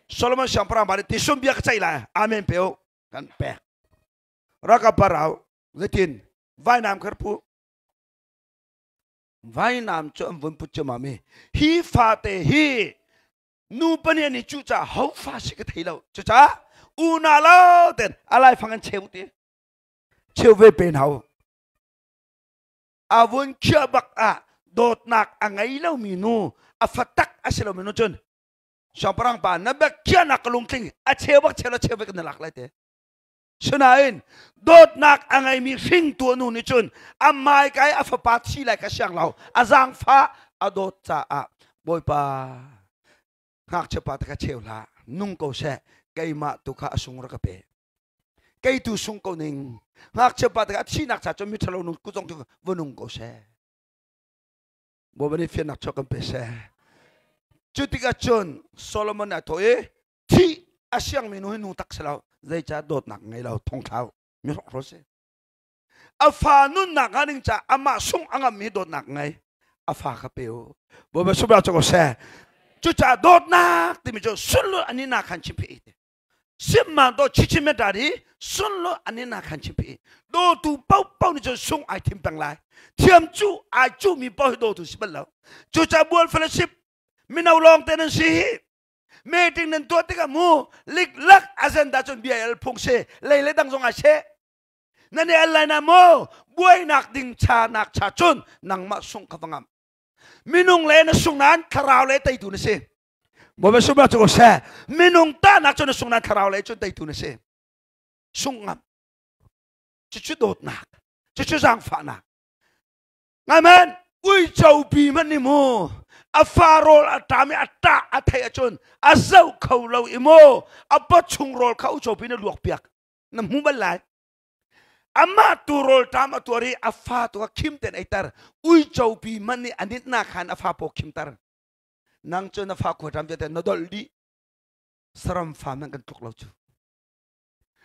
A: Solomon siangpahrang ba nih tisum bia ka ceih lai. Amen pe u. Kan pek. Raka parau zeitin vainam kher pu. Vainam cu an vun put ciammam i hi fate hi nu pahnih an i cuh caah ho fa si ka thei lo. Cucaah una lo ten a laifang an cheu ti. Cheu ve pen hau. A vun khiah bak ah dawtnak a ngei lomi nu a fa tak a si lomi nu cun siangpahrang pa na bek khiahnak ka lungtling a cheu bak cheu la cheu ve kan lak lai te. Sinain dawtnak a ngeimi hringtu a nu nih cun a hmaika i a fapa thi lai kha siang lo a zaangfah a dawt caah Bawipa ngakchia pa te kha cheu hlah nung ko seh keimah tu kha a sung rak ka pe kei tu sung ko ning ngakchia pa te kha a thihnak cha cun miṭhalo nu kut zong cu va nung ko seh Bawipa nih fiannak chuak kan pe seh cu tikah cun Solomon nih a thawh i thih a siangmi nu hi nu tak si lo zeicah dawtnak ngei lo thongthlau mi hrokhrawl si a fa nunnak hnga ding ca amah sung a ngammi dawtnak ngei a fa kha pe u bawipa subra cu ko seh cucaah dawtnak timi cu sunlu ani na khan chim phi te simma do chichim me ta di sunlu ani na khan chim phi do tu pau pau ni cu sung ai thim peng lai thiam cu ai cu mi pau hi do tu si bal lo cucaah bual fellowship mino lawng te nan si hi meeting nan tuah tikah mu liklak agenda cun bia el phung si lei le dang zong ai she nan i al lai na mu buainak ding cha nak cha cun nangmah sung kha va ngam minung le na sung nan thlarau le teitu na si Bawipa sumah cu seh minung tahnak cun na sung nan thlarau le cun teitu na si sung ngam cucu dawtnak cucu zaangfahnak Amen. Uico pi hmanh nih mu a fa rawl a ṭam i a ṭah a theih ahcun a zoh kho lo i mu a paw chung rawl kha uico pi na luak piak na hmu bal lai. Amah tu rawl ṭam a tuar i a fa tu kha khim tein eiter. Uico pi hmanh nih a nitnak khan a fa paw khimter. Nang cu na fa khua ṭam vialte na dolh dih. Saram fa hmanh kan tluk lo cu.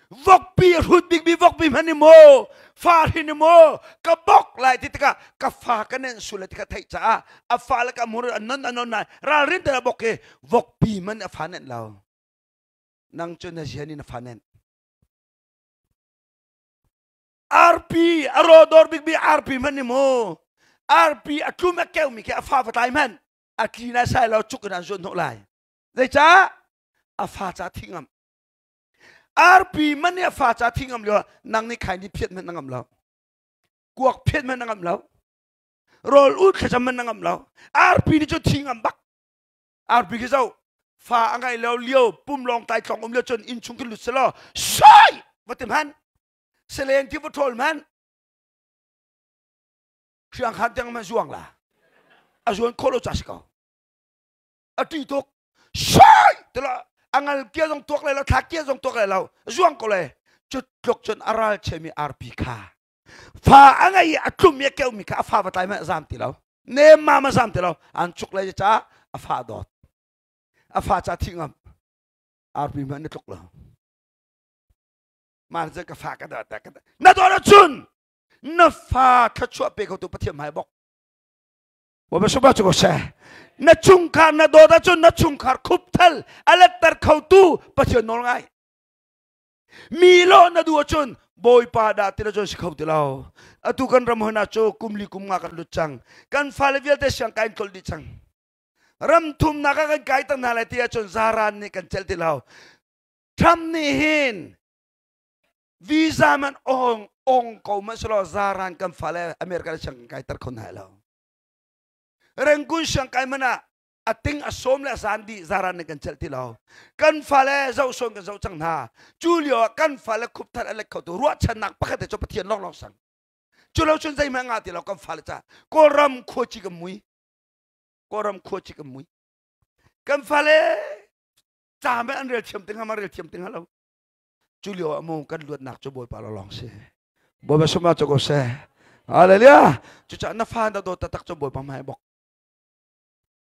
A: Vokpi a hrut bikmi vokpi hmanh ni maw fa hrin ni maw ka bok lai ti tikah ka fa ka nenh sul lai ti kha theih caah a fa le ka mur a non a non nai ralrin te a bok i vokpi hmanh a fa nenh lo nang cu na zian in a fa nenh arpi a rawdawr bikmi arpi hmanh ni maw arpi a tlum a keumi khi a fa va tlai hmanh a tli nai sai lo cuk in an zuan hnawh lai zeicah a fa ca thi ngam Arpi man nih a fa ca thi ngam lio nang nih khai ni phiat hmanh na ngam lo. Kuak phiat hmanh na ngam lo. Rawl ut thlacam hmanh na ngam lo. Arpi nih cu thi ngam bak. Arpi khi zo fa a ngai lo lio pum lawng tai tlong um lio cun inn chung khi lut selaw soi va ti hmanh selen khi va ṭhawl hmanh hriang khan tiang man zuang la a zuan khawh lo ca si ko a ṭih tuk soi tila a ngal kia zong tuak lai lo thla kia zong tuak lai lo zuang ko le cu tluk cun a ral chemi arpi kha fa a ngei i a tlum i a keumi kha a fa va tlai ma zam ti lo nem ma ma zam ti lo an chuk lai ca a fa dawt a fa ca thi ngam arpi ma na tluk lo ma ka fa ka dawt ka na dawt ahcun na fa thluachuah pe kho tu Pathian hmai bok Bawipa sungah cu ko seh. Na chungkhar na dawt ahcun na chungkhar khupthal a letter khotu Pathian nawl ngai. Mi lawh na duh ahcun Bawipa dah ti cun si kho ti lo. Atu kan ram hona cu kum li kum nga kan lut cang. Kan fale vialte siang kai in tlolh dih cang. Ram thumnak ah kan kai tan hna lai ti ahcun zaran nih kan celh ti lo. Trump nih hin visa man ong ong ko man selaw zaran kan fale America le siang kai tar kho hna lo. Rangoon siang kai man ah a ting a sawm le a zan dih zaran nih kan celh ti lo. Kan fale zoh sawn kan zoh cang hna. Cu lio ah kan fale khup thar a lek kho tu ruahchannak pakhat te cu Pathian lawnglawng sang. Cu lo cun zeihmanh ngah ti lo kan fale ca Kawlram khuaci kan mui. Kawlram khuaci kan mui. Kan fale ca me an rel thiam ting ma rel thiam ting lo. Cu lio ah mu kan luatnak cu Bawipa lawng si. Bawipa suma cu ko seh. Hallelujah. Cucaah na fa na dawt taktak cu Bawipa hmai bok.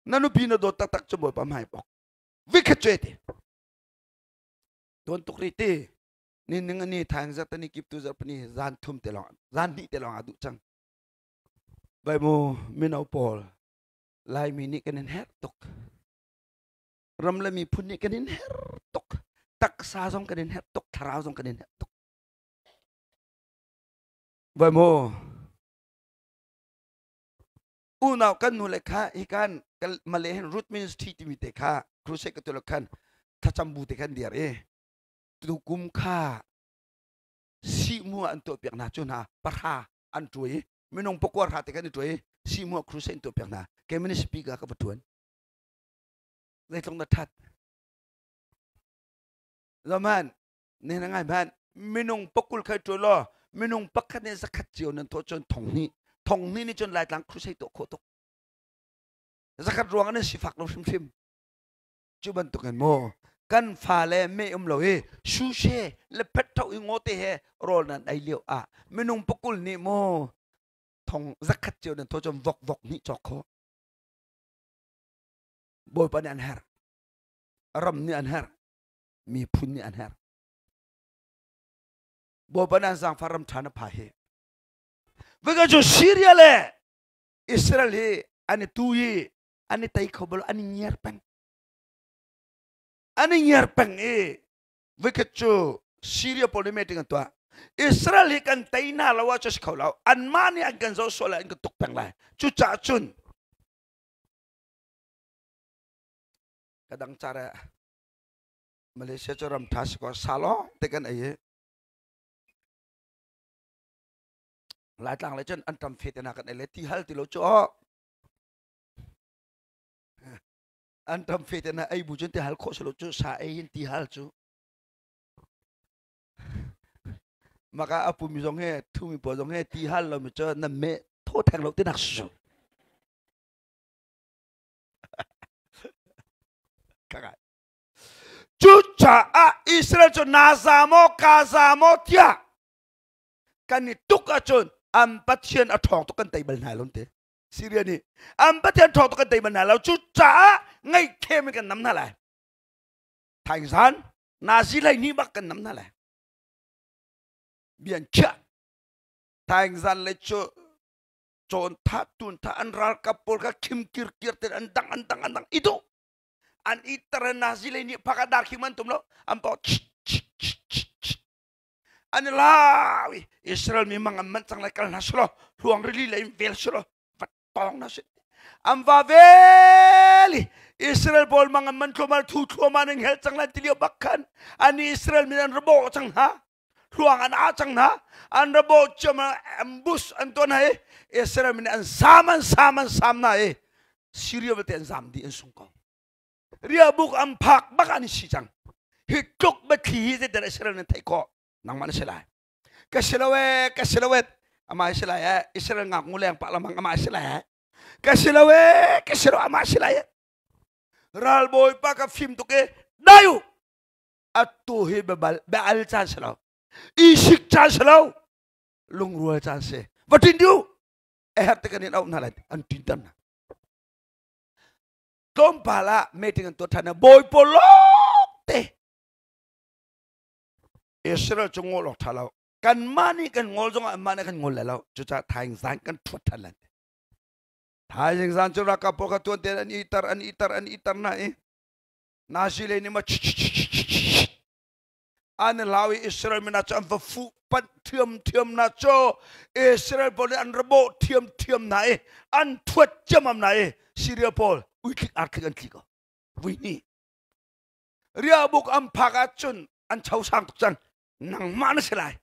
A: Na nupi na dawt taktak cu Bawipa hmai bok. Vikhat cu te. Tuan tuk ri ti. Ni ning ani thaing zartani kip tu zarpani zan thum te long zan hnih te long a duh cang. Bai mu mino pawl Laimi nih kan in herh tuk. Ram le miphun nih kan in herh tuk. Taksa zong kan in herh tuk, thlarau zong kan in herh tuk. Vai mu unau kan nu le kha hi kan Malay hin root ministry timi te kha crusade ka tu khan thlacam bu te khan dir i tukum kha sihmu an tuah piak hna cu hna pahra an tuai minung pakua hra te kan i tuai sihmu crusade an tuah piak hna ke ministry ka ka va tuan zeitlung na that zaman ne na ngai man minung pakul khai tuai lo minung pakhat ne zakhat cio nan to chon thong ni thong ni ni chon laitlang crusade to kho tuk zakhat ruang an sifak lo hrim hrim Cu bantukin maw kan fale meh um lo i shushe le phet tho i ngote he rawl nan ei lio ah minung pakul nih maw thong zakhat cio nan thaw cun vok vok nih cawk kho Bawipa nih an herh ram nih an herh miphun nih an herh Bawipa nih an zaangfah ram ṭha na pha hi Vika cu Syria le Israel hi an i tu i an i tei kho bal an i ngiar peng an i ngiar peng i voikhat cu Syria pawl nih meeting an tuah Israel hi kan tei hna lo ah cu si kho lo anmah nih an kan zoh sual lai an kan tuk peng lai cucaah cun ka dang care Malaysia cu ram tha si ko sa lawng te kan ei i Laitlang le cun an ṭam fe te na kan ei le ti hal ti lo cu aw An ṭam fe te na ei bu cun ti hal khawh si lo cu sa ei in ti hal cu. Maka a pumi zong he thumi pawl zong he ti hal lomi cu na meh thaw theng lo tinak si cu. Kakai. Cucaah Israel cu Naza maw Gaza maw tiah kan i tuk ahcun an Pathian a ṭhawng tuk kan tei bal hna lo te. Syria nih an Pathian ṭhawng tuk kan tei bal hna lo cucaah ngaihthiam in kan nam hna lai thaizan Nazi lei nih bak kan nam hna lai bian khiah thaingzan le cu cawn tha tun tha an ralkap pawl kha khim kir kir ten an dang an dang an dang i duh an i tar Nazi lei nih phaka dar khim an tum lo an paw an i lau i Israel mi mang an manh cang lai kal hna selaw hluang rili lei in vel selaw va tawng hna sih an va vel i Israel pawl mang an man thluamal thu thluamal an hel cang lai ti lio bak khan an Israel mi an rabo cang hna hluang an ah cang hna an rabo ciam ambush an tuan hai Israel mi an sam an sam an sam na i Syria vialte an zam dih an sung ko riahbuk an phak bak an si cang hi tluk biathli hi zeidah Israel nan theih khawh nangmah na si lai ka si lo e ka si lo e amah si lai e Israel ngak ngu leng pah lamang amah si lai e ka si lo e ka si lo amah si lai e ralbawi pa ka fim tuk e dai u atu hi bebal beal caan si lo isik caan si lo lungrual caan si va tin du e her te kan in auh hna lai an tin tan na tlawmpal ah meeting an tuah ṭhan bawi pawl lawngte Israel cu ngol awk ṭha lo kanmah nih kan ngol zongah anmah nih kan ngol lai lo cucaah thaing zan kan ṭhuat ṭhan lai thaizing zan cu ralkap pawl kha tuan tein an itar an itar an itar na i Nazi lei nih ma an hlau i Israel mina cu an va fuh panh thiam thiam na cu Israel pawl nih an rabo thiam thiam na i an thuat ciamam na i Syria pawl uithlik arthlik an tli ko vui ni riahbuk an phak ahcun. An cho sang tuk cang. Nangmah na si lai.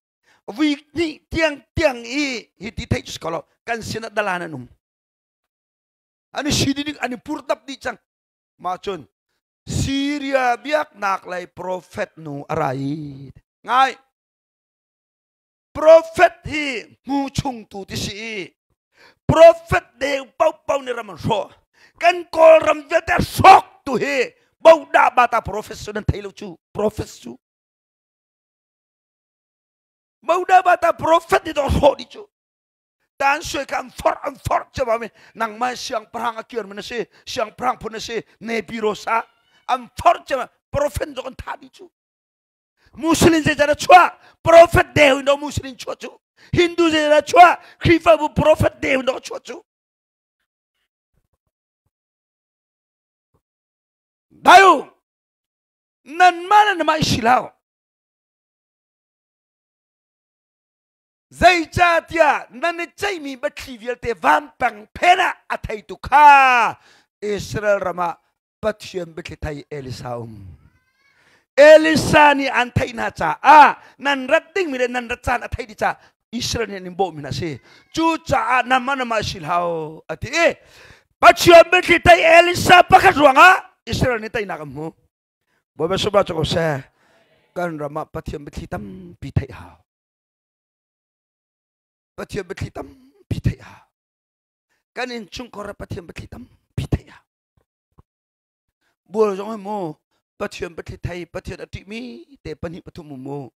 A: Vui hnih tiang tiang i hi ti theih cu ko lo. Kan sinah dalan an um. An i si ding an i purtap dih cang. Mah cun Syria biaknak lei profet nu a ra i ngai Profet hi hmu chungtu ti si i profet deu paohpaoh nih ram an hrawh. Kan Kawlram vialte hrawk tu hi bodah bata profet cu nan thei lo cu profet cu. Bodah bata profet nih dong hrawh dih cu. Tan suai kha an forh an forh cema mi nangmah siangpahrang a kir mi na si siangpahrang phun na si nepi rosa an forh cema profet zong an thah dih cu. Muslim zeizat a chuah prophet deu in do Muslim chuah cu Hindu zeizat a chuah Khrihfabu prophet deu in do chuah cu Dayu nan ma nan mai si lo zeicahtiah nan i ceihmi biathli vialte vampang phen ah a theitu kha Israel ram ah Pathian biathli thei Elisa um. Elisa nih an theih hna caah nan rat dingmi le nan rat caan a theih dih caah Israel nih an in bawhmi hna a si. Cucaah nama nama si hlah a ti i Pathian biathli thei Elisa pakhat ruangah Israel nih teinak an hmu. Bawipa subah cu ko seh. Kan ram ah Pathian biathli tampi theih hau. Pathian biathli tampi theih hau. Kan innchungkhar ah Pathian biathli tampi theih hau. Bual zong hi mu Pathian biathli thei Pathian a ṭihmi te pahnih pathum um mu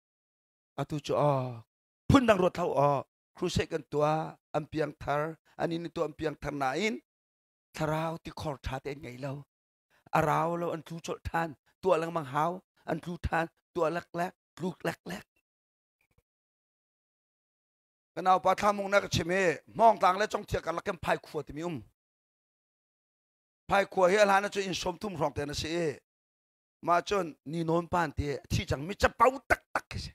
A: atu cu aw phundang ruat hlah aw crusade kan tuah an piang thar an in tuah an piang thar nain thlarau tikhor ṭha te an ngei lo a rau lo an tlu colh ṭhan tuah lengmang hau an tlu ṭhan tuah leklek tluk leklek ka naupa thlamung na ka chim i hmawngtlang le congthia karlak kan phai khua timi um Phaikhua hi a hlan ahcun inn 30 hrawng te na si i mah cun ni nawn pan ti thi cang mi capo taktak khi si.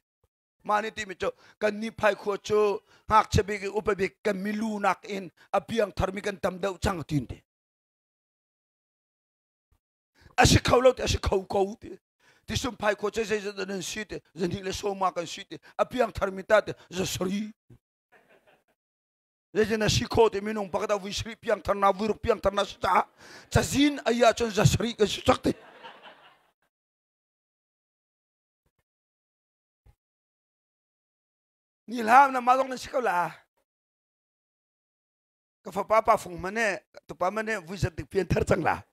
A: Mah nih timi cu kan ni phaikhua cu ngakchia bik in upa bik kan milu nak in a piang tharmi kan tam deuh cang tin ti. A si kho lo ti a si kho ko ti. Tisum phaikhua cu zeizat nan si ti zahnih le sawma kan si ti a piang tharmi ta ti zasari. Zeitin a si khawh ti minung pakhat ah vui sarih piangtharnak vui ruk piangtharnak si caah cazin ai ahcun za sarih kan si cak ti. Ni hlam na mah zong nan si ko la. Ka fapa pa fung mane tupa mane vui zat dik pian thar cang la.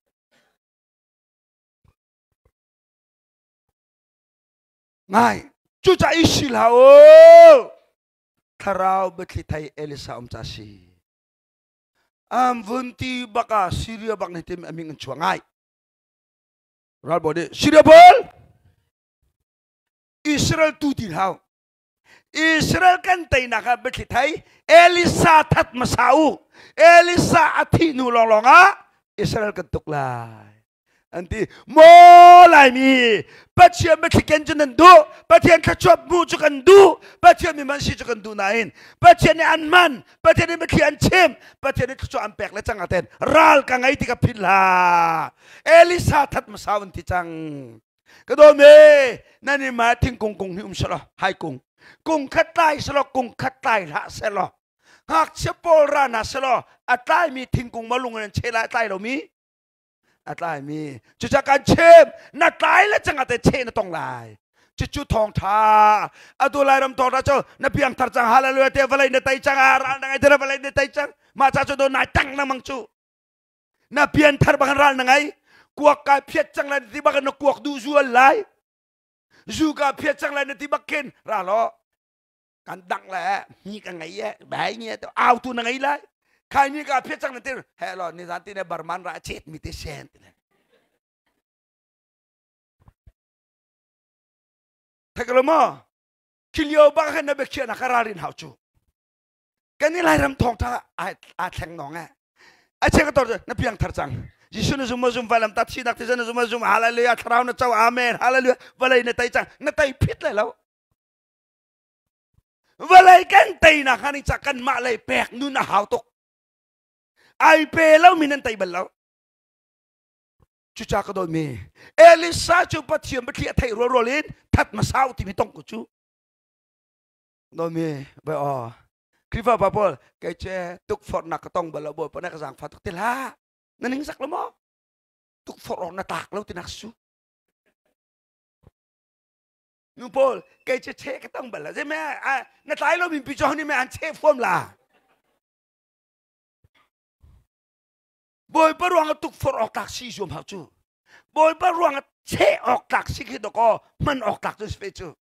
A: Ngai cu ca i si hlah u. Thlarau biathli thei Elisa um ca si. Am vun ti baka Syria bak nih tim aming an chuah ngai. Ralbawi nih Syria pawl Israel tu ti hau. Israel kan teinak ah biathli thei Elisa that hmasa u. Elisa a thih hnu lawnglawng ah Israel kan tuk lai. An ti maw Laimi Pathian biathli ken cu nan duh Pathian thluachuah hmuh cu kan duh Pathian mi man si cu kan duh nain Pathian nih an hman Pathian nih biathli an chim Pathian nih thluachuah an pek le cang aten ral ka ngei ti ka philh hlah Elisa that hmasa an ti cang ka daw me nan i ma thingkung kung hi um selaw hai kung kung khat tlai selaw kung khat tlai hlah selaw ngakchia pawl ra na selaw a tlaimi thingkung malung in an cheh lai tlai lomi a tlaimi cuca kan chim na tlai le cang ate che na tong lai cucu thawngtha atu lairam thawngtha cu na piangthar cang hallelujah te vawlei na tei cang a ral na ngai te vawlei na tei cang mah ca cu do nai tang na mang cu na pianthar bang ral na ngai kuak kai phiat cang lai ti bak na kuak duh zual lai zu ka phiat cang lai na ti bak khin ra lo kan dang le hi ka ngei e bai nge to au tu na ngei lai khai ni ka phe chang na tir he lo ni zan ti ne barman ra chet mi te sen ti le thaklo mo khilio ba khan na be khia na kararin hau chu kan ni lai ram thong tha a thleng nong e a che ka tor na piang thar chang Jesu na zum zum valam ta thi nak ti na zum zum hallelujah thlarau na chau amen hallelujah valai na tai chang na tai phit lai lo Vawlei kan teinak hnga ding ca kanmah lei pek nun a hau tuk. Ai pe lomi nan tei bal lo. Cuca ka dawtmi Elisa cu Pathian biathli a theih rualrual in that masau timi tong ko cu. Dawtmi bai aw Khrihfa pa pawl kei ce tukforhnak ka tong bal lo bawipa na ka zaangfah tuk ti hlah. Na ning sak lo maw? Tukforh awk na tlak lo tinak su. Nu pawl kei ce che ka tong bal lo. Zei me na tlai lo min pi cu ni me an che fuam la. Bawipa ruang ah tukforh awk tlak si zuam hau cu. Bawipa ruang ah cheh awk tlak si khi dawkaw hman awk tlak cu si fe cu.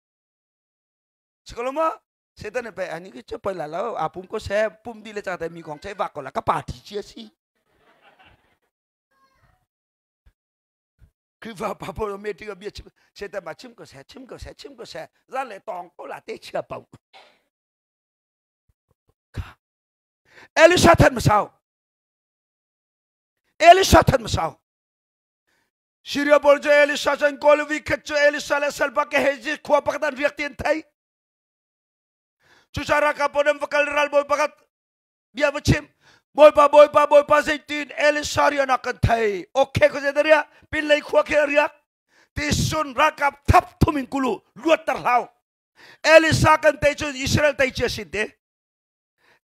A: Sikolo ma Satan nih pei ani ki cu poi la lo a pum ko se pum di le cang te mi kong chei vak ko la ka party chi a si. Khrihfa pa pawl meeting ah bia chim Satan ma chim ko se chim ko se chim ko se zan le tong ko la te chia pau. Elisha than masau Elisha than masau Syria bol cu Elisha cun Golivi khat cu Elisha le salpa ke he khua pakhat an riak ti an thei. Cucaah ralkap pawl an va kal ralbawi pakhat bia va chim. Bawipa bawipa bawipa zeitin Elisha rian ah kan thei. Okay ko zei riak pinlei khua khi a riak. Ti sun ralkap thap thum in kulu luatter hlau. Elisha kan tei cun Israel tei cia sin te.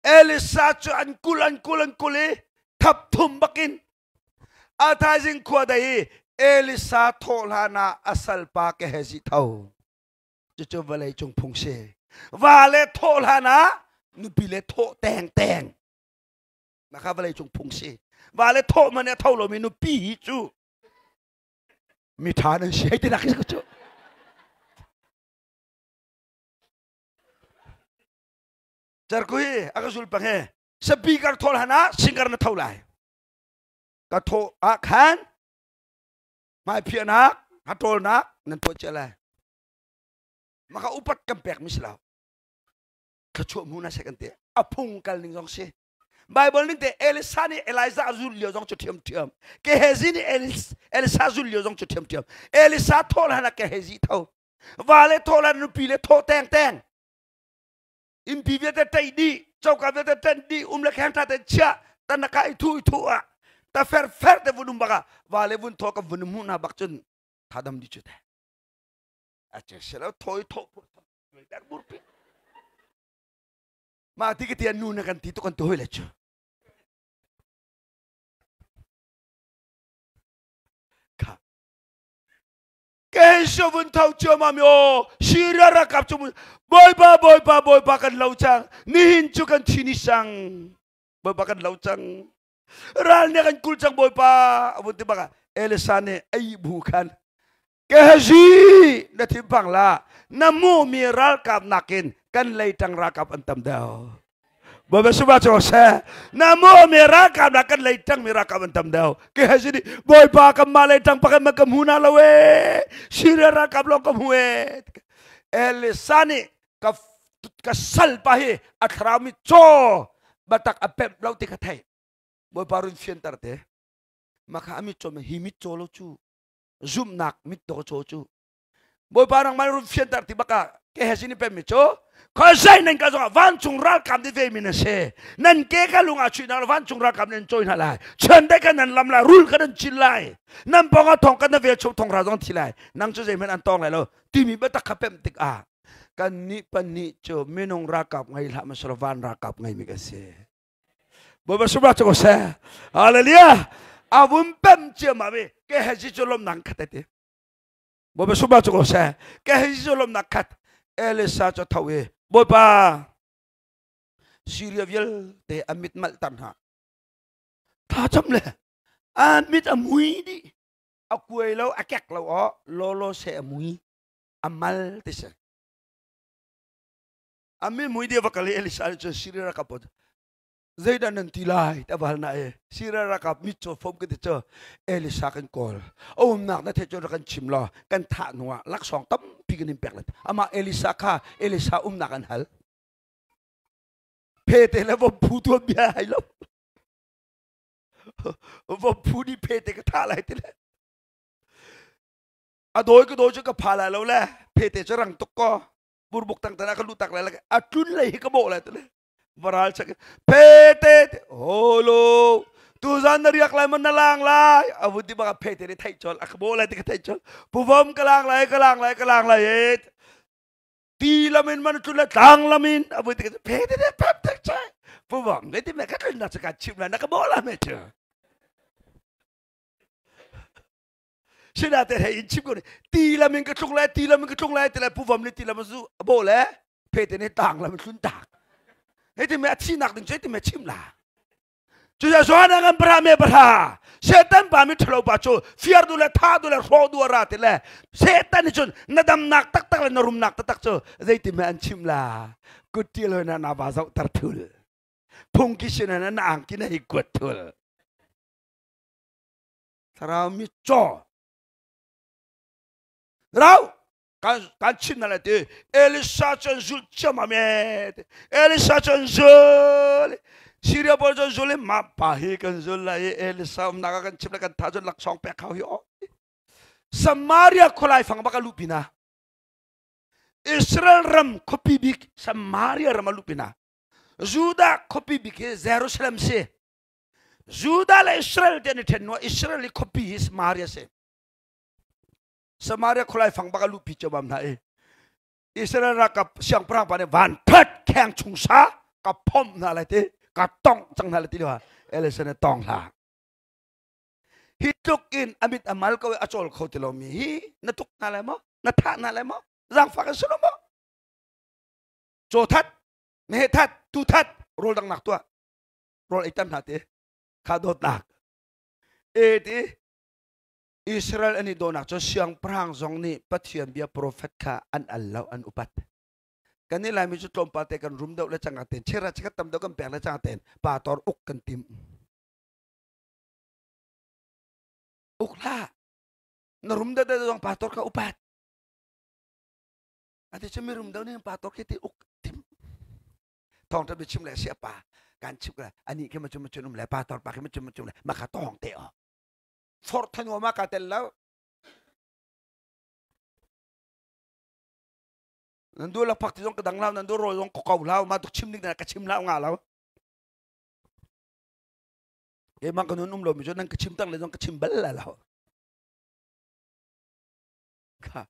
A: Elisa cu an kul an kul an kul i thap thum bakin a thaizing khua dei i Elisa thawh hlan ah a salpa Gehazi tho. Cucu vawlei cung phung si. Va le thawh hlan ah nupi le thawh teng teng. Mah kha vawlei cung phung si. Va le thawh man a tho lomi nupi hi cu mi ṭha nan si hei ti nak cu. Cerkui a ka zul pang he sapi kar thol han ah singar na tho lai. Ka tho ah khan hmai phiahnak hatawlnak nan tuah cia lai. Maka upat kan pek mi si lo. Thluachuah mu na se kan ti. A phung kal ning zong si. Bible ning te Elisa nih Elijah zul lio zong cu thiam thiam. Gehazi nih Elisa zul lio zong cu thiam thiam. Elisa thol han ah Gehazi tho. Va le thol han nupi le tho teng teng. Innpi vialte ṭeih dih, coka vialte ṭenh dih, um le kheng ṭha tein chiah, tanaka i thu i thu ah, ta fer fer te vun um bak ah, va le vun thaw ka vun hmuh hna bak cun thadam di cu te. A che selo thaw i thaw burpi. Mah ti ka ti nu na kan ti tu kan tu hoi le cu. Kha Keisho vun tho ciammam aw Syria ralkap cu Bawipa Bawipa Bawipa kan lo cang nihin cu kan thi ni sang Bawipa kan lo cang ral nih kan kul cang Bawipa a vun ti bak ah Elisa nih ai bu khan Gehazi na thinphang la na hmuhmi ralkap nakin kan leitang ralkap an tam deuh Bawipa sumah cu seh. Na maw mi ralkap na kan lei tang mi ralkap an tam deuh. Ke he sini Bawipa kan mah lei tang pakhat man ka hmu na lo e. Syria ralkap lawng ka hmu e. Elisa nih ka ka sal pa hi a thlarau mi caw batak a pemh lo ti ka thei. Bawipa run fianter te. Maka a mit caw hi mit caw lo cu zumhnak mit to caw cu Bawipa nangmah run fianter ti bak ah Gehazi nih pemmi cu khuazei nan ka zongah vancung ralkap nih vemi na si nan ke ka lung ah chuih hna vancung ralkap nih an cawi hna lai chiandeih kan nan lam lai rul kan nan cin lai nan pawng ah thong kan na vel chung thong ra zong thi lai nang cu zeihmanh an tawng lai lo timi biatak kha pemh tikah kan nih pahnih cu minung ralkap ngei hlah masala van ralkap ngei mi kan si Bawipa subah cu ko seh hallelujah a vun pem ciammam i Gehazi cu lawmnak khat te Bawipa sumah cu ko seh. Ka hei zulomnak khat Elisa cu tho i Bawipa Syria vialte a mit malh tar hna. Thlacam le a mit a mui dih. A kuai lo, a kek lo aw, lolo se a mui. A mal ti si. A mi mui dia va kal i Elisa nih cun Syria ralkap pawl zeidah nan ti lai ti a va hal na i Syria ralkap mitcaw fom kan ti cu Elisa kan kawl a umnak na theih cu rak kan chim law kan thah hnu ah laksawng tampi kan in pek lai amah Elisa kha Elisa umnak an hal phete le vom phu tuan bia hai lo vom phu nih phete ka thah lai ti le a dawi ka dawi cu ka pha lai lo le phete cu rang tuk ko burbuk tang tan ah ka lu tak lai a tlun lei hi ka bawh lai ti le varal chak phete holo tuzan. Tuzan na riak lai maw na lang lai? A vun ti bak a phe te nih theih colh, a ka bawh lai ti ka theih colh. Pu Vom ka lang lai, ka lang lai, ka lang lai e. Ti lam in man tlun le tlang lam in a vun ti ka phe te nih pep tek che. Pu Vom le ti me ka tlun na cu ka chim lai na ka bawh la me cu. Sina te hei in chim ko ni ti lam in ka tlung lai, ti lam in ka tlung lai ti lai Pu Vom nih ti lam zu a bawh le phe te nih tlang lam in tlun tak. Hei ti me a thi nak ding cu ti me chim la. Cucaah Johan ngan para me para Satan pa mi ṭhalo pa cu fiar du le tha du le hrawh du ra ti le Satan nih cun na damnak taktak le na rumnak taktak cu zeiti me an chim la kut ṭial hoi na na va zoh tar thul phungki sin na na angki na hi kuat thul thlarau mi caw rau kan kan chim na le ti Elisa cu an zulh ciammam e Elisa cu an zul Syria pawl cu an zul i mah pa hi kan zul lai i Elisa umnak ah kan chim le kan tha cun laksawng pek hau hi o Samaria khualai fang bak a luh pinah Israel ram khuapi bik Samaria ram a luh pinah Judah khuapi bik hi Jerusalem si Judah le Israel te an i ṭhen hnuah Israel i khuapi hi Samaria si Samaria khualai fang bak a luhpi ciammam hna i Israel ralkap siangpahrang pa nih van that kheng chung sa ka phomh hna lai ti ka tongh cang hna lai ti lio Elisa nih tong hlah hi tluk in amit a mal ko i a cawl kho ti lomi hi na tuk hna lai maw na thah hna lai maw zaangfak in si lo maw caw that meheh that tu that rawl dangnak tuah rawl ei tam hna ti kha dawtnak e ti Israel an i dawhnak cu siangpahrang zong nih Pathian bia profet kha an al lo an upat. Kan nih Laimi cu tlawmpal te kan rum deuh le cangka ten chera chikat tam deuh kan pek le cangka ten pa tor uk kan tim. Uk hlah. Na rum deuh deuh zong pa tor kha upat. Ati cu mi rum deuh nih pa tor khi ti uk tim. Thawng ṭha biachim le sia pa kan chim ka ani khi ma chum ma chun um le pa tor pa khi ma chum ma chum le ma kha tong te o. Forh thanuam ah kaa tel lo. Nan duh lakphak ti zong ka dang lo, nan duh rawl zong ka ko lo, mah tuk chim ding ka chim lo nga lo. Keimah ka nun um lomi cu nan ka chim tak le zong ka chim bal la lo. Kha.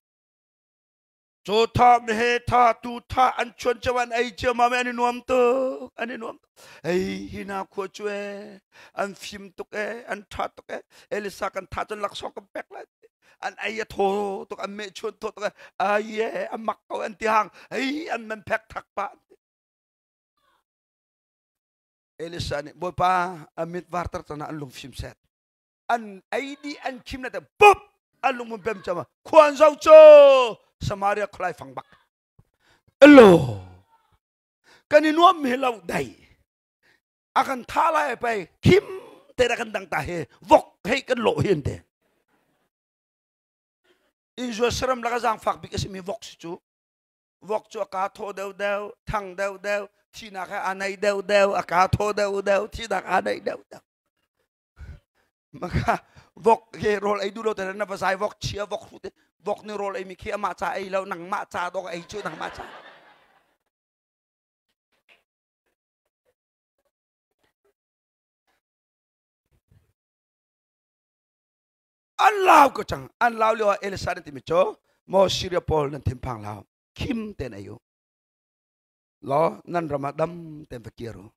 A: Caw tha mehe tha tu tha an chuan cio an ei cio ma me an i nuam tuk an i nuam ei hi na khua cu e an fim tuk e an tha tuk e Elisa kan tha cun laksawng kan pek lai an ei a thaw tuk an meh chuan thaw tuk e ai e an mak ko an ti hang ei an man phek thak pa Elisa nih Bawipa a mit varter cana an lungfim set an ei dih an khim le te pup an lungmun pem chama khuan zo cho Samaria khualai fang bak elo kan i nuam mi lo dai a kan tha lai pai khim te da kan dang ta he vok hei kan lo hin te Israel saram laka zang fak bik asimi vok si cu vok cu a ka thaw deuh deuh thang deuh deuh thinak he a nei deuh deuh a ka thaw deuh deuh thinak a nei deuh deuh Maka vok he rawl ei duh lo te na va zai vok chia vok hru te vok nih rawl ei mi khi amah ca ei lo nangmah ca dawk ei cu nangmah ca an lau ko cang an lau lio ah Elisa nih timi cu maw Syria pawl nan thinphang lau khim ten ei u law nan ram ah dam ten va kir u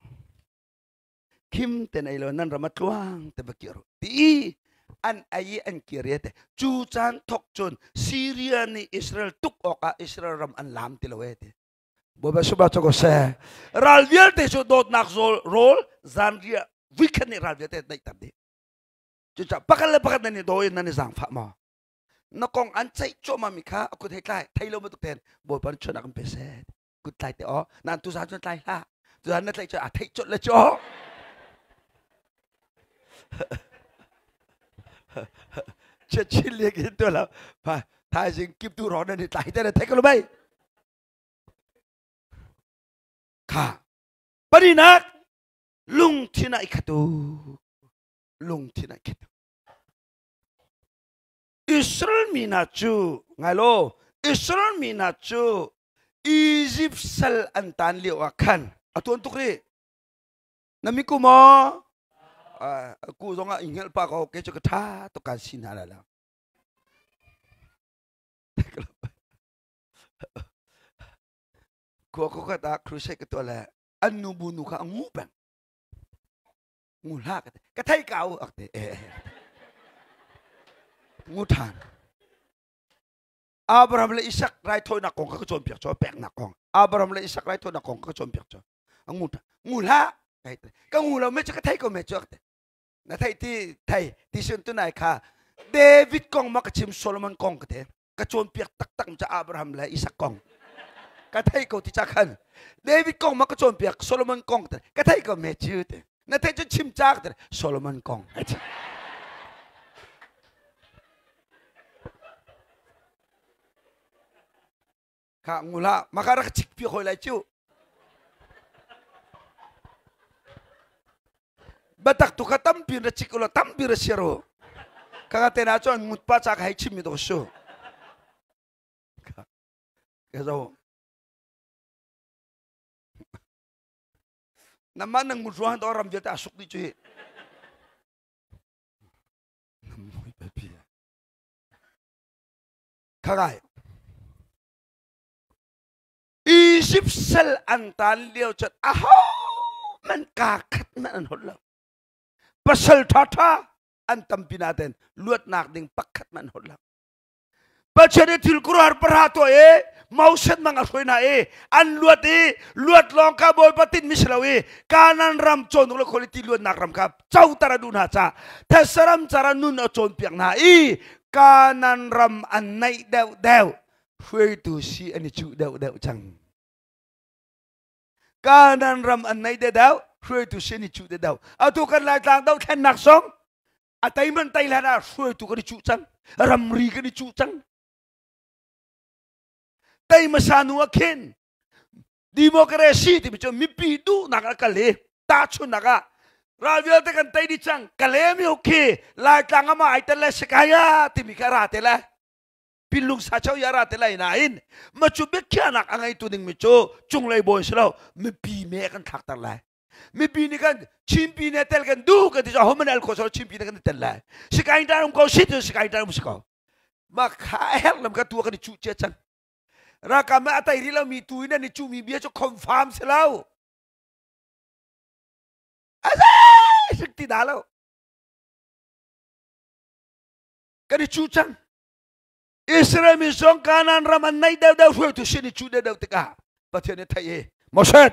A: khim ten ei lo nan ram a tluang te va kir ti an ei an kir te cu caan thok cun Syria nih Israel tuk awkah Israel ram an lam ti lo e ti Bawipa suba cho ko se ral vialte cu dawtnak zawl rawl zanriah weekend nih ral vialte daih tar dih cucaah pakhat le pakhat nan i daw in nan i zaangfah maw na kong an ceih cuahmah mi kha a kut hei tlai thei lo bantuk ten Bawipa nih chuahnak an pe seh kut tlai te aw nan tuzan cun tlai hlah tuzan na tlaih cu a theih colh le cu chia chin le kin tu la pa thaizing kip tu ro na ni tlai te na thei ko lo bai kha parinak lungthin ah i khatu lungthin ah i khatu Israel mi hna cu ngai law Israel mi hna cu Izipt sal an tan lio ah khan a tuan tuk rih na miku maw? Ku zong ah ingel pa ko ke chu ka tha to kan sin ha la la. Khua ko ka ta crusade ka to le an nu bu nu kha ngu peng. Ngu hla ka te. Ka thei ka u ak te. Ngu than. Abraham le Isak raithawinak kong kha ka cawnpiak cu peknak kong Abraham le Isak raithawinak kong kha ka cawnpiak cu ngu ngu hlah ka ngu lo me cu ka thei ko me cu na thei ti thei ti sun tu nai kha David kong ma ka chim Solomon kong ka te ka cawnpiak taktak ca Abraham le Isak kong ka thei ko ti cha khan David kong ma ka cawnpiak Solomon kong te ka thei ko me cu te na thei cu chim chak te Solomon kong Kha ngula maka rak chik pi hoi lai cu. Batak tu kha tampi ra chik ulo tampi ra siar u. Kaka te na chuan ngut pa cha ka hei chim mi to su. Ka zo. Nama nang ngut ruang to ram vialte a suk di chu hi. Khagai. Egypt sal an tan lio cun aho man ka khat man an hot lo. Pasal tha tha an tampi na ten luatnak ding pakhat man hot lo. Pathian i thil kuruar para to e Moses mang a hruai na e an luat i luat lawng ka bawipa tin mi si lo i Kanan ram cawnuk le quality luatnak ram kha coter a duh hna ca Thesaram cara nun a cawnpiak hna i Kanan ram an naih deuh deuh hruaitu si an i cuh deuh deuh cang. Kanan ram an naih deuh deuh hruaitu si an i cuh deuh deuh. Atu kan Laitlang dohthlennak zong a tei man tei hlan ah hruaitu kan i cuh cang ramri kan i cuh cang tei hmasa nu ah khin democracy timi cu mipi duhnak a kal i tahchunnak ah ral vialte kan tei dih cang kalemi khi laitlang ama ai tel le sikaya timi kha ra te le pinlung sa chau ya ra te lai nain ma cu biakhiahnak a ngeitu ding mi cu cunglei bawi si lo mipi me kan thlakter lai mipi nih kan Chinpi nih tel kan duh kan ti cu homan al kho so Chinpi nih kan tel lai sikai tar um ko si tu sikai tar um si ko ma kha herh lam ka tu kan i cuh cia cang rakam a tai ri lo mi tu in an i cuh mi bia cu confirm si lo azai sik ti da lo kan i cuh cang Israel mi zong Kanaan ram an nei deuh deuh hruaitu sin i cuh deuh deuh tikah Pathian nih theih i Moses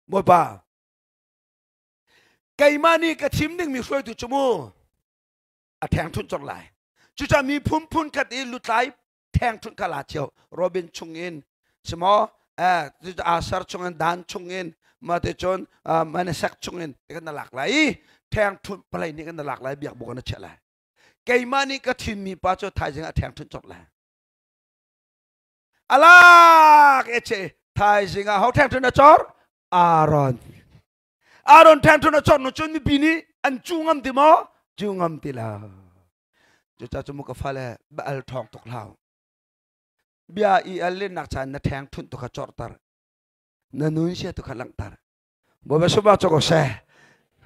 A: Bawipa, keimah nih ka thim dingmi hruaitu cu mu a ṭhengṭhunh cawk lai. Cucaah miphun phun khat i lutlai ṭhengṭhunh kha la cio. Robin chungin simaw Asar chungin Dan chungin mate cun Manasseh chungin kan na lak lai i ṭhengṭhunh palei nih kan na lak lai biakbuk na chiah lai. Keimah nih ka thimmi pa cu thaizing ah ṭhengṭhunh cawk lai. Alak e che thaizing ah ho theng na chor Aaron Aaron theng na chor nu cun mipi nih an cu ngam ti maw cu ngam ti lo cuca cu mu ka fale baal thong tuk hlau bia i al len nak chan na theng thun tu kha chortar na nun sia tu kha langhter Bawipa sumah cu ko seh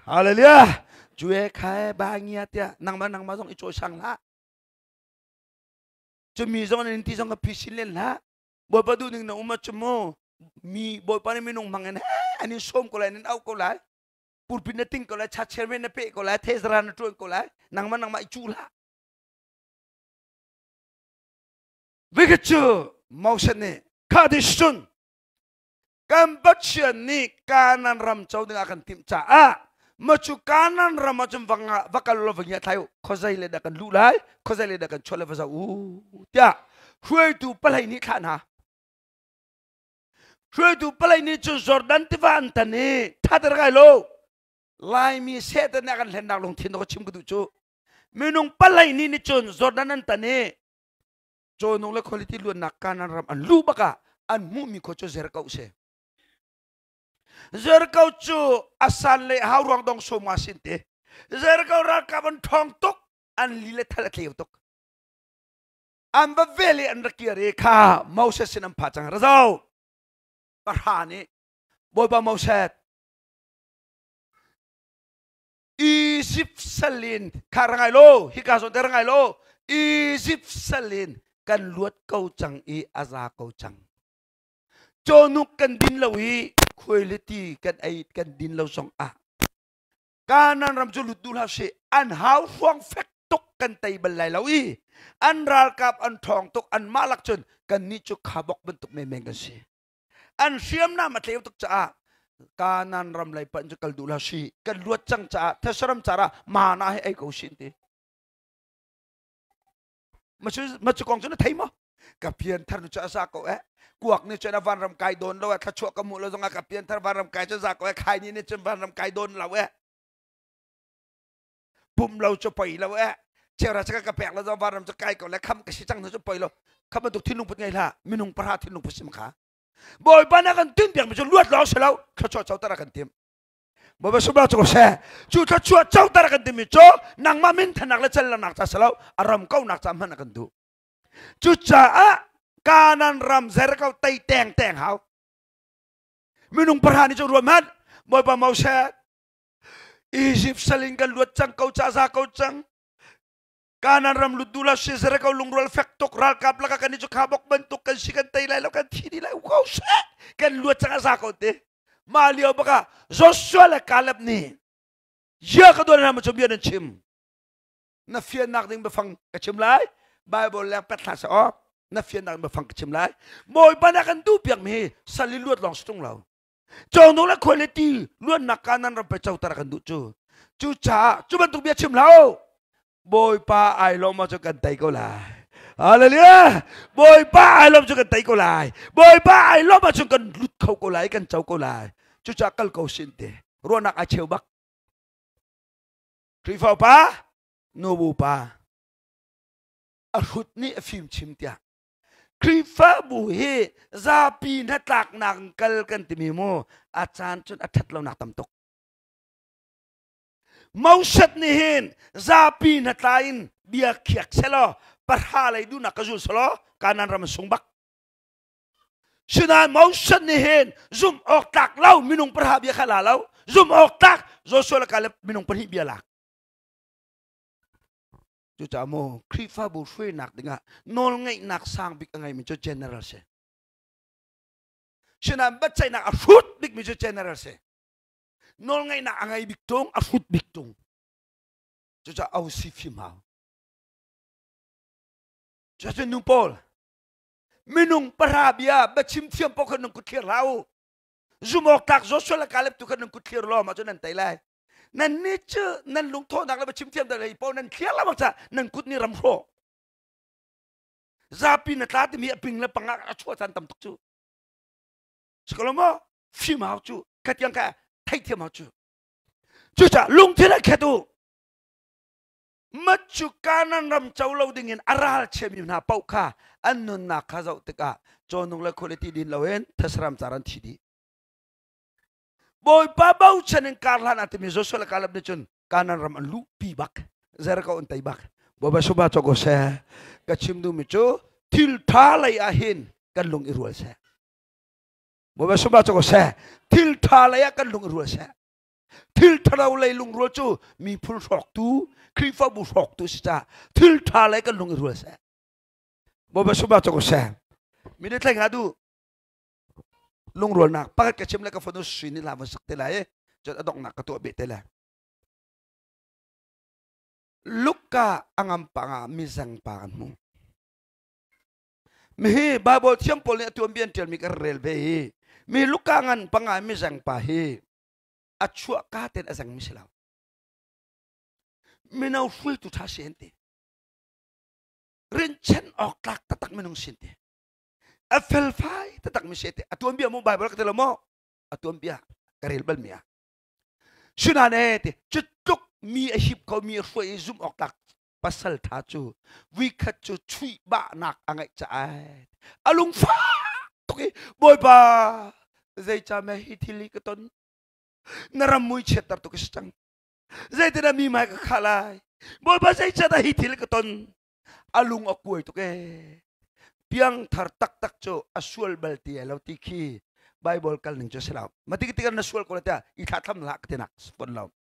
A: hallelujah cue khai ba ngia tia nangmah nangmah zong i cawi sang hlah cu mi zong nan ti zong ka phisin len hlah bawipa duh ning na um cu mu mi bawipa nih minung hmang in an in sawm ko lai an in auh ko lai pulpit na ting ko lai cha chairman na pe ko lai thezara na tuan ko lai nangmah nangmah i cu hlah Vikhat cu Moses nih kha cun kan Pathian nih Kanaan ram co dingah kan timh caah ma cu Kanaan ram ah cun va kal law va ngia thlai u khuazei le dah kan luh lai khuazei le dah kan chuah le va zoh u tiah hruaitu palei nih thlah hna hruaitu palei nih cun Jordan tiva an tan i thater kai lo Laimi Satan nih a kan hlennak lungthin ka chim ka duh cu minung palei nih nih cun Jordan an tan i Cawnung le quality luannak Kanaan ram an luh bak ah an hmuhmi khua cu Jericho si. Jericho cu a san le hau ruang dong som nga sin te. Jericho ralkap an ṭhawng tuk, an li le thal a tleu tuk. An va vel i an rak kir i kha Moses sin an pha cang. Razo pahra nih Bawipa Moses. Egypt salin kha rangai lo hika zawn te rangai lo Egypt salin kan luat ko cang i a za ko cang. Cawhnuk kan din lo i khuailiti kan ei kan din lo zong ah Kanan ram cu lut duh hlah sih an hau hruang fek tuk kan tei bal lai lo i an ralkap an ṭhawng tuk an mah lak cun kan nih cu khabok bantuk menmen kan si an hriamnam a tleu tuk caah Kanan ram lei panh cu kal duh hlah sih kan luat cang caah Thessaram cara mana he ei ko sin ti ma cu kong cu na thei maw ka pianthar nu cu a za ko eh kuak nih cun a vanram kai dawn lo eh thluachuah ka hmuh lo zongah ka pianthar vanram kai cu za ko eh khaini nih cun vanram kai dawn lo eh pum lo cu poi lo eh chera chaka ka pek lo zong vanram cu kai ko le kham ka si cang cu poi lo kham bantuk thinlung put ngei hlah minung pahra thinlung put sim kha bawipa na kan tin piak mi cu luat lawng si lo thluachuah coter a kan tim Bawipa subah cu seh cu thluachuah coter a kan timi cu nangmah min thanak le celnak ca si lo a ram kaunak ca hmanh a kan duh Cucaah Kanan ram Jericho tei teng teng hau. Minung pahra nih cun ruat hmanh. Bawipa Moses, Egypt salin kan luat cang ko ca za ko cang. Kanan ram lut duh lo si Jericho lungrual fek tuk ralkap laka kan i cu khabok bantuk kan si kan tei lai lo kan thi dih lai ko seh kan luat cang a za ko te. Mah lio baka Joshua le Caleb nih ya ka duan na cu bia nan chim. Na fiannak ding biafang ka chim lai. Bible leng pet hlah seh aw. Na fiannak ding biafang ka chim lai. Bawipa nih a kan duh piak mi hi sal i luat lawng si tung lo. Cawhnuk le khuai le ti luannak ka nan ram pe coter a kan duh cu. Cucaah cu bantuk bia chim hlah u. Bawipa ai lawm ahcun kan tei ko lai. Hallelujah! Bawipa ai lawm cu kan tei ko lai. Bawipa ai lawm ahcun kan lut kho ko lai, kan co ko lai. Cucaah kal ko sin te. Ruahnak ai cheu bak. Khrihfa upa, nubu pa, a hrut nih a fim chim tiah Khrihfabu hi zapi hnatlaknak in kal kan timi mu a caan cun a ṭhat lonak tam tuk. Moses nih hin zapi hnatla in bia khiak selaw pahra lei duhnak ka zul selaw Kanan ram sung bak. Sinain Moses nih hin zumh awk tlak lo minung pahra bia kha la lo zumh awk tlak Joshua le Caleb minung pahnih bia lak. Cucaah mu Khrihfabu hruainak dingah nawlngeihnak sang bik a ngeimi cu general si. Sinain biaceihnak a hrut bikmi cu general si. Nawlngeihnak a ngei bik tung, a hrut bik tung. Cucaah OC fim hau. Cucaah nu pawl minung pahra bia biachim thiam paoh kha nan kut thlir hlah u zum awk tlak Joshua le Caleb tu kha nan kut thlir law mah cu nan tei lai nan nih cu nan lungthawhnak le biachim thiam lei paoh nan thlir lo ca nan kut nih ram hrawh zapi na tla timi a ping le pang ah a chuah caan tam tuk cu sikolo maw fim hau cu khatiang kha theithiam hau cu cucaah lungthin a khet u Mat cu Kanaan ram co lo dingin a ralchiami hna paoh kha an nunnak kha zoh tikah cawhnuk le khualiti din loin thesram car an thi dih. Bawipa bochan in kar hlan ah timi Joshua le Caleb nih cun Kanaan ram an luhpi bak. Jericho an tei bak. Bawipa suba cawk ko seh. Ka chim duhmi cu thil ṭha lei ah hin kan lung i rual seh. Bawipa suba cawk ko seh. Thil ṭha lei ah kan lung i rual seh. Thil ṭhalo lei lungrual cu miphun hrawktu, Khrihfabu hrawktu si caah thil ṭha lei kan lung i rual seh. Bawipa sumah cu ko seh. Mi nih thleng du lungrualnak pakhat ka chim le ka fanu sui nih la van sak te lai i cun a donghnak ka tuah beh te lai. Luka a ngam pang ah mizeng pa kan hmu. Mihi Bible thiam pawl nih a tuanbia an ṭialmi kan rel ve hi mi Luka ngan panga mizeng pa hi a chuah ka ten a zengmi si lo mino hruaitu ṭha si an ti rinchen awk tlak taktak minung sin ti a felfai taktak mi si ti a tuanbia mu Bible ka ti lo maw a tuanbia ka rel bal mi ah Sunan e ti cu tluk mi a hip ko mi a hruai i zumh awk tlak pasal ṭha cu vuikhat cu chuih bahnak a ngeih caah a lungfak tuk i Bawipa zeicah meh hi thil hi ka ton na ram mui chiatter tuk ka si cang zeitindah mi hmai ka khah lai Bawipa zeicahdah hi thil ka ton a lung a kuai tuk ee piangthar taktak cu a sual bal ti lo ti khi Bible kal ning cu si lo ma tik tik na sual ko la tiah i thlah thlam hlah ka tinak fon lo.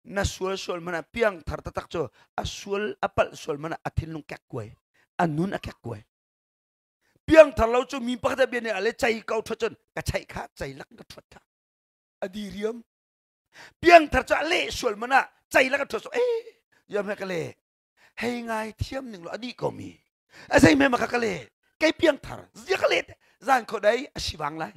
A: Na sual sual mana piang thar taktak cu a sual a palh sual mana a thinlung kek kuai, a nun a kek kuai. Piang thar lo cu mi pakhat bia nih ale chai ko thot cun ka chaih kha chai lak ka thot kha. A di riam. Piang thar cu a leh sual mana chai lak ka thot so eh yam he ka le hei ngai thiam ning lo a di ko mi. A zei me ma ka ka le kei piang thar zia ka le zan kho dai a si wang lai.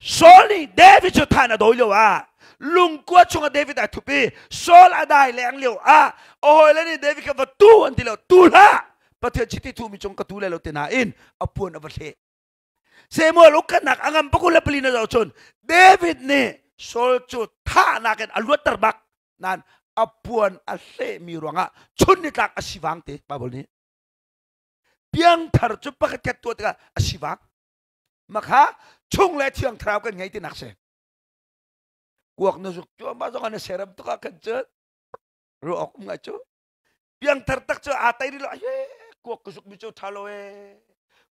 A: Saul nih David cu than a dawi lio ah lungkua chungah David ai thup i Saul a dai leng lio ah a hawile nih David kha va tu an ti lo tu hlah Pathian chiti thumi cung ka tu lai lo ti nain a puan a va hleh Samuel ukhatnak a ngam pakul le pali na zoh cun David nih Saul cu thahnak in a luatter bak nain a puan a hlehmi ruangah chun nitlak a sivang te Bible nih piangthar cu pakhat khat tuah tikah a sivang Makha chung le thiang thlarau kan ngei tinak si. Kuak na zuk cu mah zong an seram tuk ah khan cun ruah awk um ngai cu. Piangthar tak cu aa tai rih lo ye kuak ka zuk mi cu tha lo e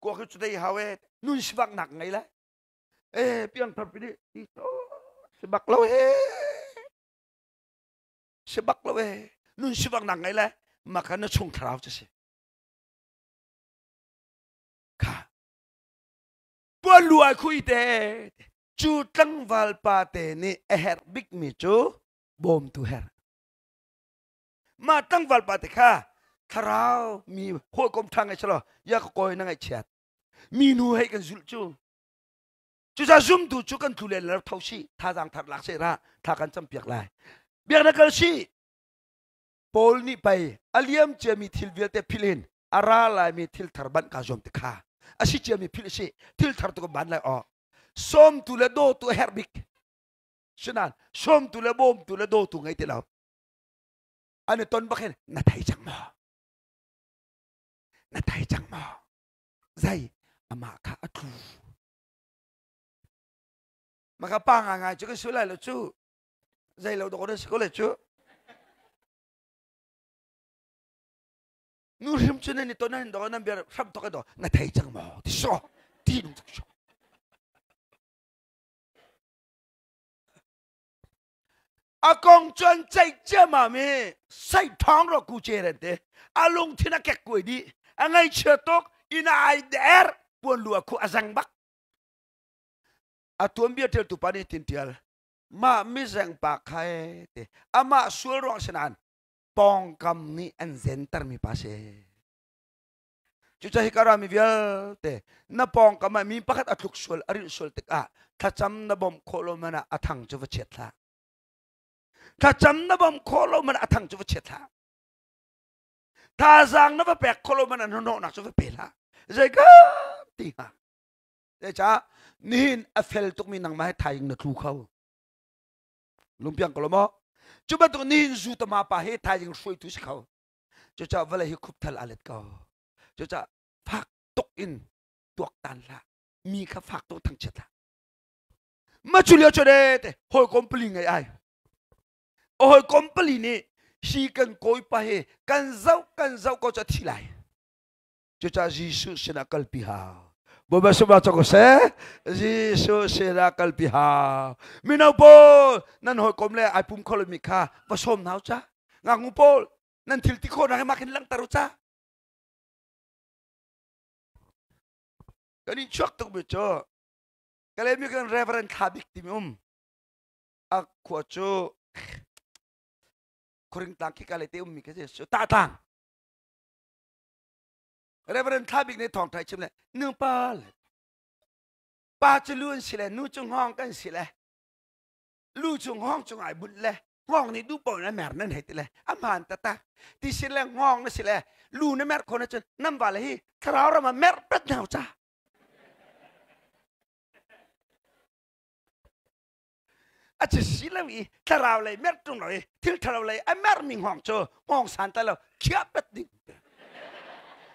A: kuak cu dei hau e nun sivak nak ngei lai. E piangthar pi nih ti sibak lo e sibak lo e nun sivak nak ngei lai makha na chung thlarau cu si. Kha puan lu ai khui te cu tlangval pa te nih a herh bikmi cu bawmtu herh mah tlangval pa te kha thlarau mi hawikom ṭha ngai selaw ya ka kawi na ngaihchiat mi nu hei kan zulh cu cucaah zumtu cu kan tlu len lo tho si thazaang thar lak se ra tha kan cam piak lai biakna kal si Paul nih pei a liam ciami thil vialte philh in a ra laimi thil thar banh kaa zuam ti kha a si ciami philh si thil thar tu ka ban lai aw sawmtu le dawtu a herh bik sinain sawmtu le bawmtu le dawtu ngei ti lo an i ton bak hin na thei cang maw na thei cang maw zei amah kha a tlu maka pa ngai ngai cu kan su lai lo cu zei lo dawk na si ko le cu nu hrim cu nan i ton nan dawk nan bia hram tok do na thei cang maw ti so ti nung tuk so a kong chuan ceih ciamam i sei thong ro ku che ren te a lungthin a kek kuai dih a ngaihchia tuk inn ai der puan lu a khu a zang bak a tuanbia ṭialtu pa nih tin ṭial mah mizeng pa kha e te amah sual ruang si nain pawngkam nih an zentermi pa si cucaah hika rami vialte na pawngkam ah mi pakhat a tluk sual a rilh sual tikah thlacam na bawmh khawh lo man ah a thang cu va chiat hlah thlacam na bawmh khawh lo man ah a thang cu va chiat hlah thazaang na va pek khawh lo man ah hnahnawhnak cu va pe hlah zei ka ti hnga Zeicah nihin a fel tukmi nangmah he thaing na tlu kho. Lungpiang ko lo maw? Cu bantuk nihin zu tama pa he thaing hruaitu si kho. Cucaah vawlei hi khupthal aa let ko. Cucaah fak tuk in tuaktan hlah. Mi kha fak tuk thangchiat hlah. Ma cu lio cu de te hawikom pali ngei ai. Hawikom pali nih hi kan kawipa hi kan zoh kan zoh ko cu a thi lai. Cucaah Jesuh sinah kalpi hau. Bawipa sumah cawk seh. Jesuh sinah kalpi hau. Mino pawl nan hawikom le ai pum kho lomi kha va sawm hna u ca. Ngaknu pawl nan thil ti khawhnak hi mah khin langhter u ca. Kan i chuak tukmi cu Kalemi kan Reverend Thla Bik timi um. A khua cu Khuring tlang khi ka le te ummi khi si. Ta tlang. Reverend Thla Bik nih thawngṭha chim le nu pa le pa cu lu an si le nu cu hngawng kan si le lu cu hngawng cung ai bunh le hngawng nih duh paoh in a mer nan hei ti le a hmaan taktak ti sin le hngawng na si le lu na mer khon ahcun nan va le hi thlarau ram ah mer pet hna ca A ci si lo i thlarau lei merh ṭung lo i thil ṭhalo lei a merhmi hngawng cu hngawng san ta lo khiah pet ding.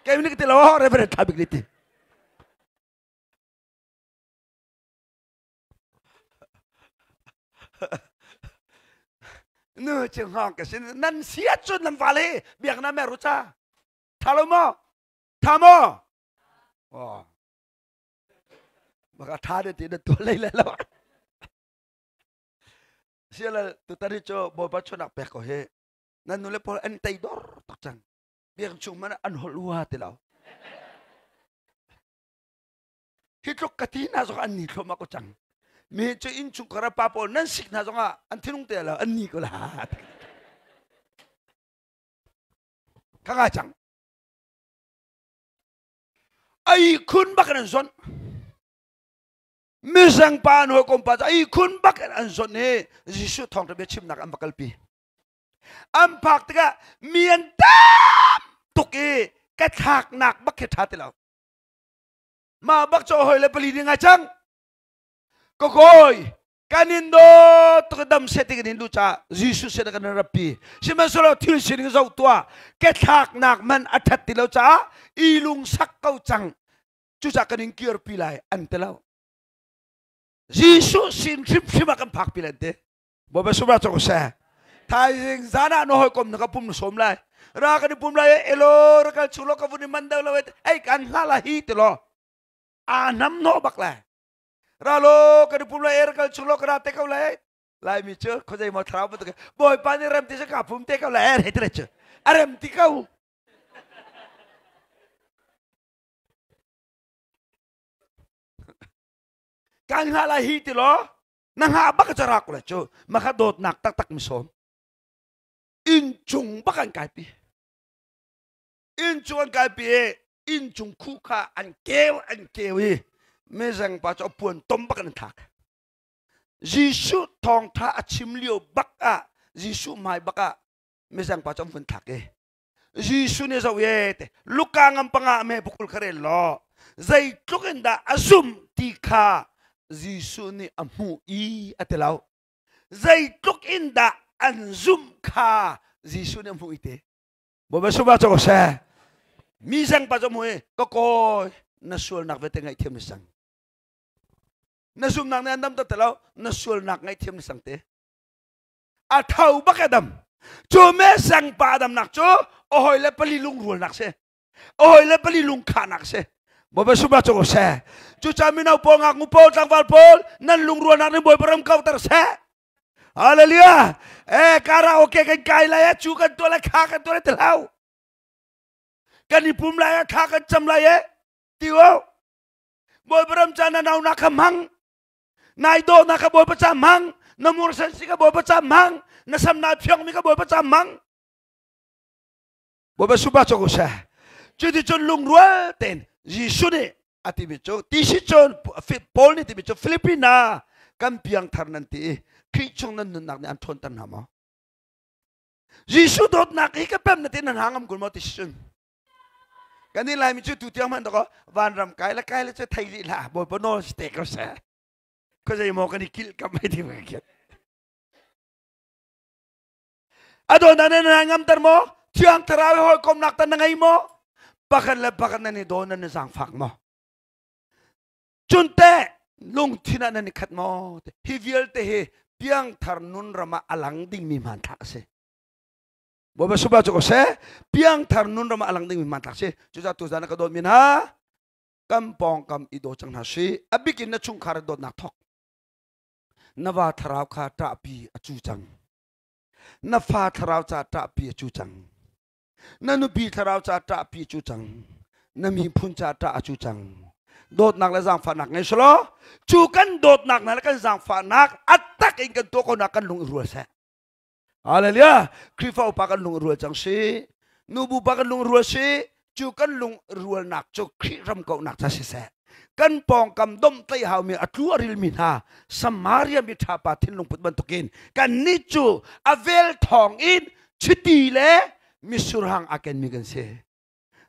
A: Kei nih ka ti lo Reverend Thla Bik nih ti. Nu cu hngawng ka sin nan sia cun nan vale biak na mer u ca. Tha lo maw? Tha maw? Oh. Maka tha de ti na tuah lei le lo. Sialal tutan hi cu Bawipa chuanak pek ko hi. Nan nule pawl an tei dor tuk cang. Biak chung man an holh hua ti lo. Hi tluk ka ti hna zong an ni thluahmah ko cang. Mi cu inn chungkhar pa pawl nan sik hna zong ah an thinung te lo an ni ko la. Ka ngai cang. Ai khun bak an zon. Mizeng pa an hawikom pa cu ai khun bak in an zonh i Jesuh thawngṭha bia chimnak an va kalpi. An phak tikah mi an tam tuk i ka thlaknak bak khi ṭha ti lo. Mah bak cu hawi le pali ding ai cang. Ka kawi kan in dawt tuk dam seh ti kan in duh caah Jesuh sin ah kan in ratpi. Sihmanhsehlaw thil sining zoh tuah ke thlaknak man a ṭhat ti lo caah i lungsak ko cang. Cucaah kan in kirpi lai an ti lo. Jesuh sin hrimhrim ah kan phakpi lai an ti. Bawipa sumra cawk seh. Thaizing zan ah na hawikom na ka pum na sawm lai. Ra kan i pum lai elo ra kal chung lo ka vun i man deuh lo ei kan hla la hi ti lo. Aa nam no bak lai. Ra lo kan i pum lai er kal chung lo ka ra te ko lai. Laimi cu khuazei maw thlarau bantuk Bawipa nih rem ti cu ka pum te ko lai er he ti cu. A rem ti ko. Kan hngah lai hi ti law na hngah bak ca rak le cu makha dawtnak taktak mi sawm inn cung bak an kaipi inn cung an kaipi i inn cung khuh kha an keu an keu i mezeng pa cu a puan tom bak an thlak Jesuh thawngtha a chim lio bak ah Jesuh hmai bak ah mezeng pa cu an vun thlak i Jesuh nih zoh ye te Luka ngam panga me bukul kha rel law zeitluk in dah a zumh ti kha Jesuh nih a hmuh i a ti lo zeitluk in dah an zumh kha Jesuh nih a hmuh i te Bawipa suma cu seh mi zeng pa cu hmu i ka kawi na sualnak vialte ngaihthiam ni sang na zumnak nih an dam te lo na sualnak ngaihthiam ni sang te a tho bak a dam cu me sang pa damnak cu a hoi le pali lungrualnak si a hoi le pali lungkhahnak si Bawipa sumah cu seh cucaah mino pawl ngaknu pawl tlangval pawl nan lungrualnak nih Bawipa ram kauter seh Hallelujah eh karaoke kan kai lai eh cu kan tuah lai kha kan tuah lai ti hlau kan i pum lai eh kha kan cam lai eh ti o Bawipa ram ca na naunak kha hmang Nai dawhnak ka Bawipa ca hmang, na mursan si ka Bawipa ca hmang, na sam naa phiangmi ka Bawipa ca hmang. Bawipa supa cawk seh. Cuticun lungrual tein Jesuh nih a timi cu ti si cun Paul nih timi cu Filipina kan piangthar nan ti i Khrih chung nan nunnak nih an ṭhawnter hna maw? Jesuh dawtnak hi ka pem na ti nan hang ngam kun maw ti si cun Kan i Laimi cu tu tiang hmanh dakaw vanram kai le kai le cu thei rih hlah Bawipa nawl si te ko seh. Khuazei maw kan i kilh kam ai ti ka kiat. A dawn nan na ngamter maw? Thiang Thlarau i hawikomnak tan na ngei maw? Pakhat le pakhat nan i daw nan i zaangfak maw? Cun teh lungthin ah nan i khat maw? Hi vialte hi piangthar nun ram ah a lang dingmi hmanthlak a si. Bawipa suba cu ko seh piangthar nun ram ah a lang dingmi hmanthlak si cucaah tuzan ah ka dawtmi hna kan pawngkam i daw cang hna si a bikin na chungkhar in dawtnak thawk na va thlarau kha ṭahpi a cu cang na fa thlarau ca ṭahpi a cu cang na nupi thlarau ca ṭahpi a cu cang na miphun ca ṭah a cu cang dawtnak le zaangfahnak ngei selaw cu kan dawtnak hna le kan zaangfahnak a tak in kan tuah ko nak kan lung i rual seh Hallelujah. Khrihfa upa kan lung rual cang si. Nubu pa kan lung rual si. Cu kan lung rualnak cu Khrih ram kauhnak ca siseh. Kan pawngkam domhtlaih haumi a tlu a rilmi hna Samaria mi ṭha pa thinlung put bantukin kan nih cu a vel thawng in chiti le misurhang a kenmi kan si.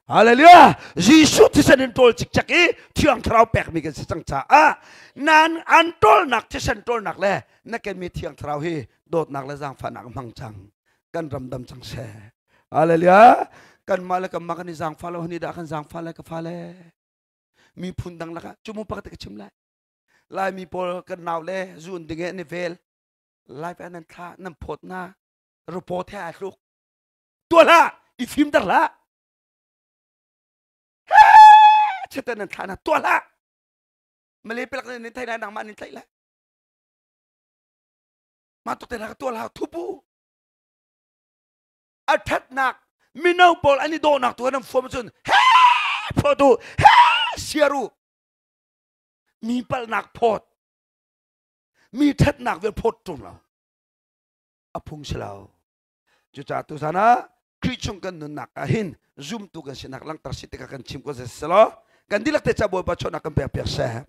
A: Hallelujah! Jesuh thisen in ṭawl cikcek i Thiang Thlarau pekmi kan si cang caah nan an ṭawlnak thisen ṭawlnak le na kenmi Thiang Thlarau hi dawtnak le zaangfahnak hmang cang kan ram dam cang seh. Hallelujah! Kanmah le kanmah kan i zaangfah lo hani dah kan zaangfah lai ka fale. Miphun dang lakah cumu pakhat ka chim lai. Laimi pawl kan nau le zuun ding an i vel. Lai pa nan thla nan phawt na report he aa tluk. Tuah hlah, i fimter hlah. Chetan nan thlah na tuah hlah. Malay pelak nan thai na nangmah nan tlaih lai. Mah tuk te hna ka tuah hlah thupu. A ṭhatnak mino pawl an i dawhnak tu an fuam cun he phawt u, he siar u. Mi palhnak phawt, mi ṭhatnak vial phawt ṭung lo. A phung si lo. Cucaah tuzan ah Khrih chung kan nunnak ah hin zumtu kan sinak langhter si tikah kan chim ko selaw kan dihlak te ca Bawipa chawhnak kan pek piak seh.